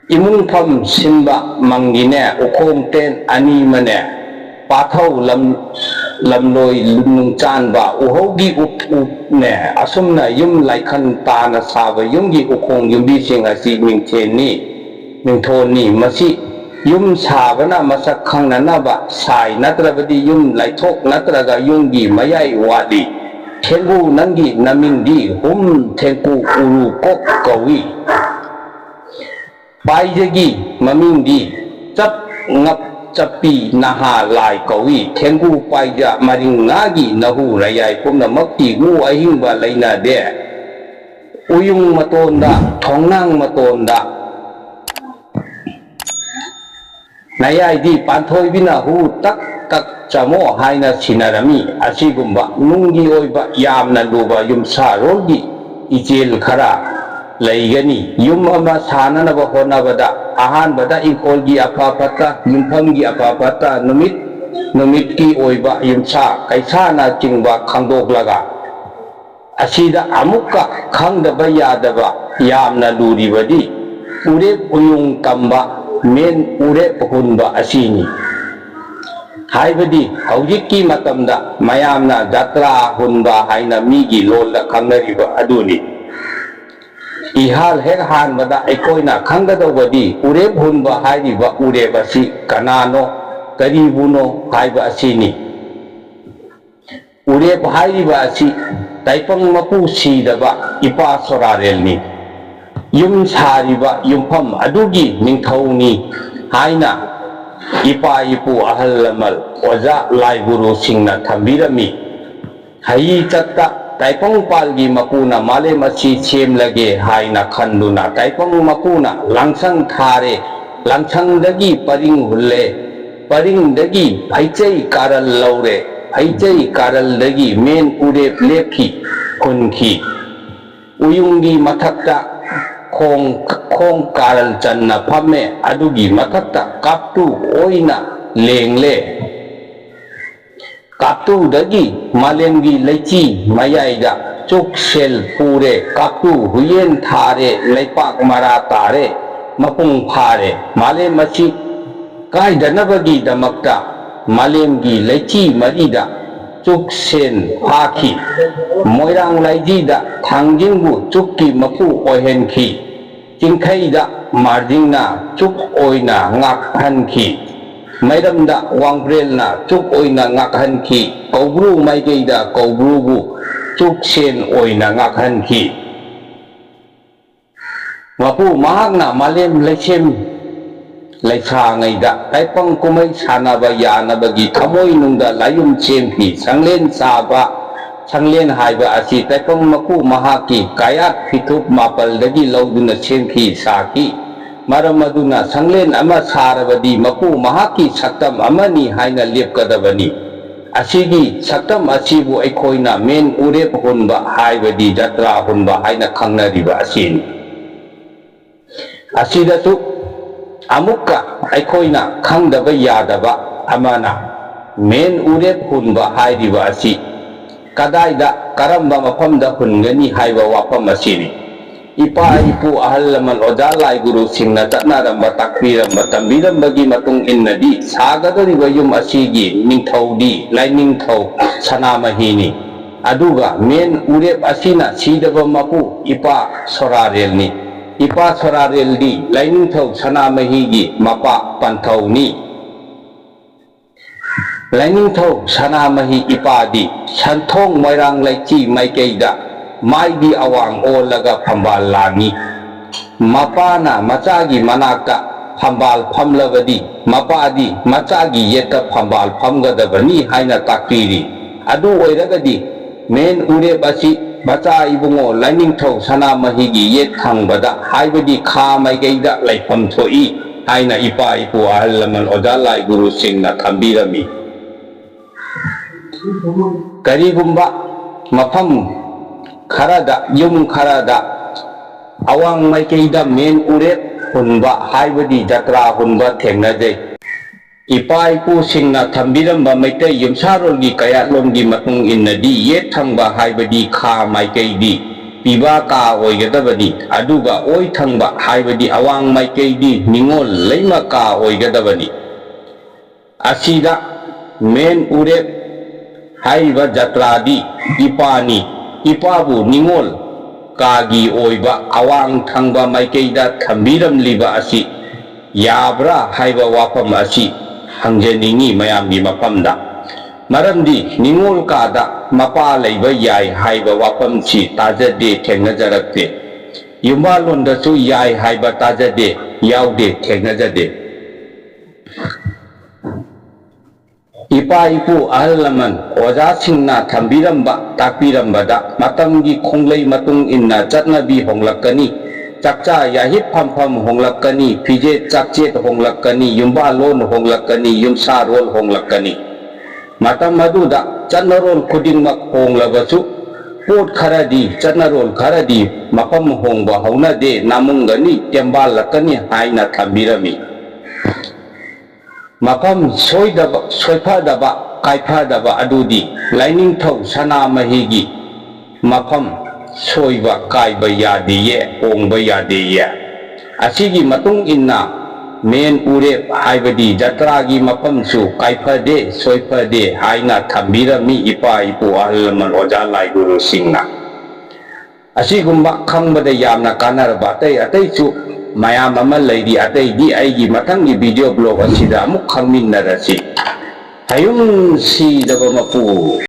ꯏꯃꯨꯡꯐꯝ ꯁꯤꯟꯕ ꯃꯪꯒꯤꯅꯦ ꯎꯈꯣꯡ ꯇꯦꯟ ꯑꯅꯤꯃꯅꯦ꯫ ꯄꯥꯊꯧ ꯂꯝ-, ꯂꯝꯂꯣꯏ ꯅꯨꯡꯆꯥꯟꯕ ꯎꯍꯧꯒꯤ ꯎꯞ ꯎꯞꯅꯦ꯫ ꯑꯁꯨꯝꯅ ꯌꯨꯝ ꯂꯥꯏꯈꯟ ꯇꯥꯅ ꯁꯥꯕ ꯌꯨꯝꯒꯤ ꯎꯈꯣꯡ ꯌꯨꯝꯕꯤꯁꯤꯡ ꯑꯁꯤ ꯃꯤꯡꯊꯦꯟꯅꯤ, ꯃꯤꯡꯊꯣꯟꯅꯤ꯫ ꯃꯁꯤ ꯌꯨꯝ ꯁꯥꯕꯅ ꯃꯁꯛ ꯈꯪꯅꯅꯕ ꯁꯥꯏ, ꯅꯠꯇ꯭ꯔꯕꯗꯤ ꯌꯨꯝ ꯂꯥꯏꯊꯣꯛ ꯅꯠꯇ꯭ꯔꯒ ꯌꯨꯝꯒꯤ ꯃꯌꯥꯏ ꯋꯥꯠꯂꯤ꯫ ꯊꯦꯡꯒꯨ ꯅꯪꯒꯤ ꯅꯃꯤꯡꯗꯤ ꯍꯨꯝ ꯊꯦꯡꯀꯨ ꯎꯔꯨ ꯀꯣꯛ ꯀꯧꯏ꯫ ꯄꯥꯏꯖꯒꯤ ꯃꯃꯤꯡꯗꯤ ꯆꯞ ꯉꯞ ꯆꯠꯄꯤ ꯅꯍꯥ ꯂꯥꯏ ꯀꯧꯏ꯫ ꯊꯦꯡꯒꯨ ꯄꯥꯏꯖ ꯃꯔꯤꯡ ꯉꯥꯒꯤ ꯅꯍꯨ ꯔꯌꯥꯏ ꯄꯨꯝꯅꯃꯛꯇꯤ ꯎ ꯑꯍꯤꯡꯕ ꯂꯩꯅꯗꯦ꯫ ꯎꯌꯨꯡ ꯃꯇꯣꯟꯗ, ꯊꯣꯡꯅꯥꯡ ꯃꯇꯣꯟꯗ ꯅꯌꯥꯏꯗꯤ ꯄꯥꯟꯊꯣꯏꯕꯤꯅ ꯍꯨ ꯇꯛ ꯇꯛ ꯆꯝꯃꯣ ꯍꯥꯏꯅ ꯁꯤꯟꯅꯔꯝꯃꯤ꯫ ꯑꯁꯤꯒꯨꯝꯕ ꯅꯨꯡꯒꯤ ꯑꯣꯏꯕ ꯌꯥꯝꯅ ꯂꯨꯕ ꯌꯨꯝꯁꯥꯔꯣꯜꯒꯤ ꯏꯆꯦꯜ ꯈꯔ ꯂꯩꯒꯅꯤ꯫ ꯌꯨꯝ ꯑꯃ ꯁꯥꯅꯅꯕ ꯍꯣꯠꯅꯕꯗ ꯑꯍꯥꯟꯕꯗ ꯏꯪꯈꯣꯜꯒꯤ ꯑꯐ ꯐꯠꯇ, ꯌꯨꯝꯐꯝꯒꯤ ꯑꯐ ꯐꯠꯇ, ꯅꯨꯃꯤꯠ ꯅꯨꯃꯤꯠꯀꯤ ꯑꯣꯏꯕ ꯌꯨꯝꯁꯥ ꯀꯩꯁꯥꯅꯆꯤꯡꯕ ꯈꯪꯗꯣꯛꯂꯒ, ꯑꯁꯤꯗ ꯑꯃꯨꯛꯀ ꯈꯪꯗꯕ ꯌꯥꯗꯕ ꯌꯥꯝꯅ ꯂꯨꯔꯤꯕꯗꯤ ꯎꯔꯦꯞ ꯎꯌꯨꯡ ꯇꯝꯕ, ꯃꯦꯟ ꯎꯔꯦꯞ ꯍꯨꯟꯕ ꯑꯁꯤꯅꯤ꯫ ꯍꯥꯏꯕꯗꯤ ꯍꯧꯖꯤꯛꯀꯤ ꯃꯇꯝꯗ ꯃꯌꯥꯝꯅ ꯖꯇ꯭ꯔꯥ ꯍꯨꯟꯕ ꯍꯥꯏꯅ ꯃꯤꯒꯤ ꯂꯣꯜꯗ ꯈꯪꯅꯔꯤꯕ ꯑꯗꯨꯅꯤ꯫ ꯏꯍꯥꯜ ꯍꯦꯛ ꯍꯥꯟꯕꯗ ꯑꯩꯈꯣꯏꯅ ꯈꯪꯒꯗꯧꯕꯗꯤ ꯎꯔꯦꯞ ꯍꯨꯟꯕ ꯍꯥꯏꯔꯤꯕ ꯎꯔꯦꯞ ꯑꯁꯤ ꯀꯅꯥꯅꯣ, ꯀꯔꯤꯕꯨꯅꯣ ꯍꯥꯏꯕ ꯑꯁꯤꯅꯤ꯫ ꯎꯔꯦꯞ ꯍꯥꯏꯔꯤꯕ ꯑꯁꯤ ꯇꯥꯏꯄꯪ ꯃꯄꯨ ꯁꯤꯗꯕ ꯏꯄꯥ ꯁꯣꯔꯥꯔꯦꯜꯅꯤ꯫ ꯌꯨꯝ ꯁꯥꯔꯤꯕ ꯌꯨꯝꯐꯝ ꯑꯗꯨꯒꯤ ꯅꯤꯡꯊꯧꯅꯤ ꯍꯥꯏꯅ ꯏꯄꯥ ꯏꯄꯨ ꯑꯍꯜ ꯂꯃꯟ ꯑꯣꯖꯥ ꯂꯥꯏ ꯒꯨꯔꯨꯁꯤꯡꯅ ꯊꯝꯕꯤꯔꯝꯃꯤ꯫ ꯍꯩ ꯆꯠꯇ ꯇꯥꯏꯄꯪ ꯄꯥꯜꯒꯤ ꯃꯄꯨꯅ ꯃꯥꯂꯦꯝ ꯑꯁꯤ ꯁꯦꯝꯂꯒꯦ ꯍꯥꯏꯅ ꯈꯟꯗꯨꯅ ꯇꯥꯏꯄꯪ ꯃꯄꯨꯅ ꯂꯥꯡꯁꯪ ꯊꯥꯔꯦ, ꯂꯥꯡꯁꯪꯗꯒꯤ ꯄꯔꯤꯡ ꯍꯨꯜꯂꯦ, ꯄꯔꯤꯡꯗꯒꯤ ꯐꯩꯆꯩ ꯀꯥꯔꯜ ꯂꯧꯔꯦ, ꯐꯩꯆꯩ ꯀꯥꯔꯜꯗꯒꯤ ꯃꯦꯟ ꯎꯔꯦꯞ ꯂꯦꯞꯈꯤ, ꯍꯨꯟꯈꯤ꯫ ꯎꯌꯨꯡꯒꯤ ꯃꯊꯛꯇ ꯈꯣꯡ, ꯈꯣꯡ ꯀꯥꯔꯜ ꯆꯟꯅ ꯐꯝꯃꯦ, ꯑꯗꯨꯒꯤ ꯃꯊꯛꯇ ꯀꯥꯞꯇꯨ ꯑꯣꯏꯅ ꯂꯦꯡꯂꯦ꯫ ꯀꯥꯞꯇꯨꯗꯒꯤ ꯃꯥꯂꯦꯝꯒꯤ ꯂꯩꯆꯤ ꯃꯌꯥꯏꯗ ꯆꯨꯛ ꯁꯦꯜ ꯄꯨꯔꯦ, ꯀꯥꯞꯇꯨ ꯍꯨꯌꯦꯟ ꯊꯥꯔꯦ, ꯂꯩꯄꯥꯛ ꯃꯔꯥ ꯇꯥꯔꯦ, ꯃꯄꯨꯡ ꯐꯥꯔꯦ꯫ ꯃꯥꯂꯦꯝ ꯑꯁꯤ ꯀꯥꯏꯗꯅꯕꯒꯤꯗꯃꯛꯇ ꯃꯥꯂꯦꯝꯒꯤ ꯂꯩꯆꯤ ꯃꯔꯤꯗ ꯆꯨꯛ ꯁꯦꯟ ꯐꯥꯈꯤ꯫ ꯃꯣꯏꯔꯥꯡ ꯂꯥꯏꯖꯤꯗ ꯊꯥꯡꯖꯤꯡꯕꯨ ꯆꯨꯛꯀꯤ ꯃꯄꯨ ꯑꯣꯏꯍꯟꯈꯤ꯫ ꯆꯤꯡꯈꯩꯗ ꯃꯥꯔꯖꯤꯡꯅ ꯆꯨꯛ ꯑꯣꯏꯅ ꯉꯥꯛꯍꯟꯈꯤ꯫ ꯃꯩꯔꯝꯗ ꯋꯥꯡꯕ꯭ꯔꯦꯜꯅ ꯆꯨꯛ ꯑꯣꯏꯅ ꯉꯥꯛꯍꯟꯈꯤ꯫ ꯀꯧꯕ꯭ꯔꯨ ꯃꯥꯏꯀꯩꯗ ꯀꯧꯕ꯭ꯔꯨꯕꯨ ꯆꯨꯛ ꯁꯦꯟ ꯑꯣꯏꯅ ꯉꯥꯛꯍꯟꯈꯤ꯫ ꯃꯄꯨ ꯃꯍꯥꯛꯅ ꯃꯥꯂꯦꯝ ꯂꯩꯁꯦꯝ ꯂꯩꯁꯥꯉꯩꯗ ꯇꯥꯏꯄꯪ ꯀꯨꯝꯍꯩ ꯁꯥꯟꯅꯕ ꯌꯥꯅꯕꯒꯤ ꯊꯃꯣꯏꯅꯨꯡꯗ ꯂꯥꯏꯌꯨꯝ ꯁꯦꯝꯈꯤ꯫ ꯁꯪꯂꯦꯟ ꯆꯥꯕ, ꯁꯪꯂꯦꯟ ꯍꯥꯏꯕ ꯑꯁꯤ ꯇꯥꯏꯄꯪ ꯃꯄꯨ ꯃꯍꯥꯛꯀꯤ ꯀꯌꯥꯠ ꯐꯤꯊꯨꯞ ꯃꯥꯄꯜꯗꯒꯤ ꯂꯧꯗꯨꯅ ꯁꯦꯝꯈꯤ, ꯁꯥꯈꯤ꯫ ꯃꯔꯝ ꯑꯗꯨꯅ ꯁꯪꯂꯦꯟ ꯑꯃ ꯁꯥꯔꯕꯗꯤ ꯃꯄꯨ ꯃꯍꯥꯛꯀꯤ ꯁꯛꯇꯝ ꯑꯃꯅꯤ ꯍꯥꯏꯅ ꯂꯦꯞꯀꯗꯕꯅꯤ꯫ ꯑꯁꯤꯒꯤ ꯁꯛꯇꯝ ꯑꯁꯤꯕꯨ ꯑꯩꯈꯣꯏꯅ ꯃꯦꯟ ꯎꯔꯦꯞ ꯍꯨꯟꯕ ꯍꯥꯏꯕꯗꯤ ꯖꯇ꯭ꯔꯥ ꯍꯨꯟꯕ ꯍꯥꯏꯅ ꯈꯪꯅꯔꯤꯕ ꯑꯁꯤꯅꯤ꯫ ꯑꯁꯤꯗꯁꯨ ꯑꯃꯨꯛꯀ ꯑꯩꯈꯣꯏꯅ ꯈꯪꯗꯕ ꯌꯥꯗꯕ ꯑꯃꯅ, ꯃꯦꯟ ꯎꯔꯦꯞ ꯍꯨꯟꯕ ꯍꯥꯏꯔꯤꯕ ꯑꯁꯤ ꯀꯗꯥꯏꯗ, ꯀꯔꯝꯕ ꯃꯐꯝꯗ ꯍꯨꯟꯒꯅꯤ ꯍꯥꯏꯕ ꯋꯥꯐꯝ ꯑꯁꯤꯅꯤ꯫ ꯏꯄꯥ ꯏꯄꯨ, ꯑꯍꯜ ꯂꯃꯟ, ꯑꯣꯖꯥ ꯂꯥꯏ ꯒꯨꯔꯨꯁꯤꯡꯅ ꯆꯠꯅꯔꯝꯕ, ꯇꯥꯛꯄꯤꯔꯝꯕ, ꯇꯝꯕꯤꯔꯝꯕꯒꯤ ꯃꯇꯨꯡ ꯏꯟꯅꯗꯤ ꯁꯥꯒꯗꯧꯔꯤꯕ ꯌꯨꯝ ꯑꯁꯤꯒꯤ ꯅꯤꯡꯊꯧꯗꯤ ꯂꯥꯏꯅꯤꯡꯊꯧ ꯁꯅꯥꯃꯍꯤꯅꯤ꯫ ꯑꯗꯨꯒ ꯃꯦꯟ ꯎꯔꯦꯞ ꯑꯁꯤꯅ ꯁꯤꯗꯕ ꯃꯄꯨ ꯏꯄꯥ ꯁꯣꯔꯥꯔꯦꯜꯅꯤ꯫ ꯏꯄꯥ ꯁꯣꯔꯥꯔꯦꯜꯗꯤ ꯂꯥꯏꯅꯤꯡꯊꯧ ꯁꯅꯥꯃꯍꯤꯒꯤ ꯃꯄꯥ ꯄꯟꯊꯧꯅꯤ꯫ ꯂꯥꯏꯅꯤꯡꯊꯧ ꯁꯅꯥꯃꯍꯤ ꯏꯄꯥꯗꯤ ꯁꯟꯊꯣꯡ ꯃꯣꯏꯔꯥꯡ ꯂꯩꯆꯤ ꯃꯥꯏꯀꯩꯗ ꯃꯥꯏꯗꯤ ꯑꯋꯥꯡ ꯑꯣꯜꯂꯒ ꯐꯝꯕꯥꯜ ꯂꯥꯡꯏ꯫ ꯃꯄꯥꯅ ꯃꯆꯥꯒꯤ ꯃꯅꯥꯛꯇ ꯐꯝꯕꯥꯜ ꯐꯝꯂꯕꯗꯤ ꯃꯄꯥꯗꯤ ꯃꯆꯥꯒꯤ ꯌꯦꯠꯇ ꯐꯝꯕꯥꯜ ꯐꯝꯒꯗꯕꯅꯤ ꯍꯥꯏꯅ ꯇꯥꯛꯄꯤꯔꯤ꯫ ꯑꯗꯨ ꯑꯣꯏꯔꯒꯗꯤ ꯃꯦꯟ ꯎꯔꯦꯞ ꯑꯁꯤ ꯃꯆꯥ ꯏꯕꯨꯡꯉꯣ ꯂꯥꯏꯅꯤꯡꯊꯧ ꯁꯅꯥꯃꯍꯤꯒꯤ ꯌꯦꯠ ꯊꯪꯕꯗ, ꯍꯥꯏꯕꯗꯤ ꯈꯥ ꯃꯥꯏꯀꯩꯗ ꯂꯩꯐꯝ ꯊꯣꯛꯏ ꯍꯥꯏꯅ ꯏꯄꯥ ꯏꯄꯨ, ꯑꯍꯜ ꯂꯃꯟ, ꯑꯣꯖꯥ ꯂꯥꯏ ꯒꯨꯔꯨꯁꯤꯡꯅ ꯊꯝꯕꯤꯔꯝꯃꯤ꯫ ꯀꯔꯤꯒꯨꯝꯕ ꯃꯐꯝ ꯈꯔꯗ, ꯌꯨꯝ ꯈꯔꯗ ꯑꯋꯥꯡ ꯃꯥꯏꯀꯩꯗ ꯃꯦꯟ ꯎꯔꯦꯞ ꯍꯨꯟꯕ, ꯍꯥꯏꯕꯗꯤ ꯖꯇ꯭ꯔꯥ ꯍꯨꯟꯕ ꯊꯦꯡꯅꯖꯩ꯫ ꯏꯄꯥ ꯏꯄꯨꯁꯤꯡꯅ ꯊꯝꯕꯤꯔꯝꯕ ꯃꯩꯇꯩ ꯌꯨꯝꯁꯥꯔꯣꯜꯒꯤ ꯀꯌꯥꯠꯂꯣꯟꯒꯤ ꯃꯇꯨꯡ ꯏꯟꯅꯗꯤ ꯌꯦꯠ ꯊꯪꯕ, ꯍꯥꯏꯕꯗꯤ ꯈꯥ ꯃꯥꯏꯀꯩꯗꯤ ꯄꯤꯕꯥ ꯀꯥ ꯑꯣꯏꯒꯗꯕꯅꯤ, ꯑꯗꯨꯒ ꯑꯣꯏ ꯊꯪꯕ, ꯍꯥꯏꯕꯗꯤ ꯑꯋꯥꯡ ꯃꯥꯏꯀꯩꯗꯤ ꯅꯤꯉꯣꯜ ꯂꯩꯃ ꯀꯥ ꯑꯣꯏꯒꯗꯕꯅꯤ꯫ ꯑꯁꯤꯗ ꯃꯦꯟ ꯎꯔꯦꯞ ꯍꯥꯏꯔꯤꯕ ꯖꯇ꯭ꯔꯥꯗꯤ ꯏꯄꯥꯅꯤ꯫ ꯏꯄꯥꯕꯨ ꯅꯤꯉꯣꯜ ꯀꯥꯒꯤ ꯑꯣꯏꯕ ꯑꯋꯥꯡ ꯊꯪꯕ ꯃꯥꯏꯀꯩꯗ ꯊꯝꯕꯤꯔꯝꯂꯤꯕ ꯑꯁꯤ ꯌꯥꯕ꯭ꯔꯥ ꯍꯥꯏꯕ ꯋꯥꯐꯝ ꯑꯁꯤ ꯍꯪꯖꯅꯤꯡꯉꯤ ꯃꯌꯥꯝꯒꯤ ꯃꯐꯝꯗ꯫ ꯃꯔꯝꯗꯤ ꯅꯤꯉꯣꯜ ꯀꯥꯗ ꯃꯄꯥ ꯂꯩꯕ ꯌꯥꯏ ꯍꯥꯏꯕ ꯋꯥꯐꯝꯁꯤ ꯇꯥꯖꯗꯦ, ꯊꯦꯡꯅꯖꯔꯛꯇꯦ꯫ ꯌꯨꯝꯕꯥꯜꯂꯣꯟꯗꯁꯨ ꯌꯥꯏ ꯍꯥꯏꯕ ꯇꯥꯖꯗꯦ, ꯌꯥꯎꯗꯦ, ꯊꯦꯡꯅꯖꯗꯦ꯫ ꯏꯄꯥ ꯏꯄꯨ ꯑꯍꯜ ꯂꯃꯟ ꯑꯣꯖꯥꯁꯤꯡꯅ ꯊꯝꯕꯤꯔꯝꯕ, ꯇꯥꯛꯄꯤꯔꯝꯕꯗ ꯃꯇꯝꯒꯤ ꯈꯣꯡꯂꯩ ꯃꯇꯨꯡ ꯏꯟꯅ ꯆꯠꯅꯕꯤ ꯍꯣꯡꯂꯛꯀꯅꯤ, ꯆꯥꯛꯆꯥ ꯌꯥꯍꯤꯞ ꯐꯝꯐꯝ ꯍꯣꯡꯂꯛꯀꯅꯤ, ꯐꯤꯖꯦꯠ ꯆꯥꯛꯆꯦꯠ ꯍꯣꯡꯂꯛꯀꯅꯤ, ꯌꯨꯝꯕꯥꯜꯂꯣꯟ ꯍꯣꯡꯂꯛꯀꯅꯤ, ꯌꯨꯝꯁꯥꯔꯣꯜ ꯍꯣꯡꯂꯛꯀꯅꯤ꯫ ꯃꯇꯝ ꯑꯗꯨꯗ ꯆꯠꯅꯔꯣꯜ ꯈꯨꯗꯤꯡꯃꯛ ꯍꯣꯡꯂꯕꯁꯨ, ꯄꯣꯠ ꯈꯔꯗꯤ, ꯆꯠꯅꯔꯣꯜ ꯈꯔꯗꯤ ꯃꯐꯝ ꯍꯣꯡꯕ ꯍꯧꯅꯗꯦ, ꯅꯥꯃꯨꯡꯒꯅꯤ, ꯇꯦꯝꯕꯥꯜꯂꯛꯀꯅꯤ ꯍꯥꯏꯅ ꯊꯝꯕꯤꯔꯝꯃꯤ꯫ ꯃꯐꯝ ꯁꯣꯏꯗꯕ, ꯁꯣꯏꯐꯗꯕ, ꯀꯥꯏꯐꯗꯕ ꯑꯗꯨꯗꯤ ꯂꯥꯏꯅꯤꯡꯊꯧ ꯁꯅꯥꯃꯍꯤꯒꯤ ꯃꯐꯝ ꯁꯣꯏꯕ ꯀꯥꯏꯕ ꯌꯥꯗꯦꯌꯦ, ꯍꯣꯡꯕ ꯌꯥꯗꯦꯌꯦ꯫ ꯑꯁꯤꯒꯤ ꯃꯇꯨꯡ ꯏꯟꯅ ꯃꯦꯟ ꯎꯔꯦꯞ ꯍꯥꯏꯕꯗꯤ ꯖꯇ꯭ꯔꯥꯒꯤ ꯃꯐꯝꯁꯨ ꯀꯥꯏꯐꯗꯦ, ꯁꯣꯏꯐꯗꯦ ꯍꯥꯏꯅ ꯊꯝꯕꯤꯔꯝꯃꯤ ꯏꯄꯥ ꯏꯄꯨ ꯑꯍꯜ ꯂꯃꯟ ꯑꯣꯖꯥ ꯂꯥꯏꯒꯨꯔꯨꯁꯤꯡꯅ꯫ ꯑꯁꯤꯒꯨꯝꯕ ꯈꯪꯕꯗ ꯌꯥꯝꯅ ꯀꯥꯟꯅꯔꯕ ꯑꯇꯩ ꯑꯇꯩꯁꯨ ꯃꯌꯥꯝ ꯑꯃ ꯂꯩꯔꯤ꯫ ꯑꯇꯩꯗꯤ ꯑꯩꯒꯤ ꯃꯊꯪꯒꯤ video blog ꯑꯁꯤꯗ ꯑꯃꯨꯛ ꯈꯪꯃꯤꯟꯅꯔꯁꯤ꯫ ꯍꯌꯨꯝ ꯁꯤꯗꯕ ꯃꯄꯨ꯫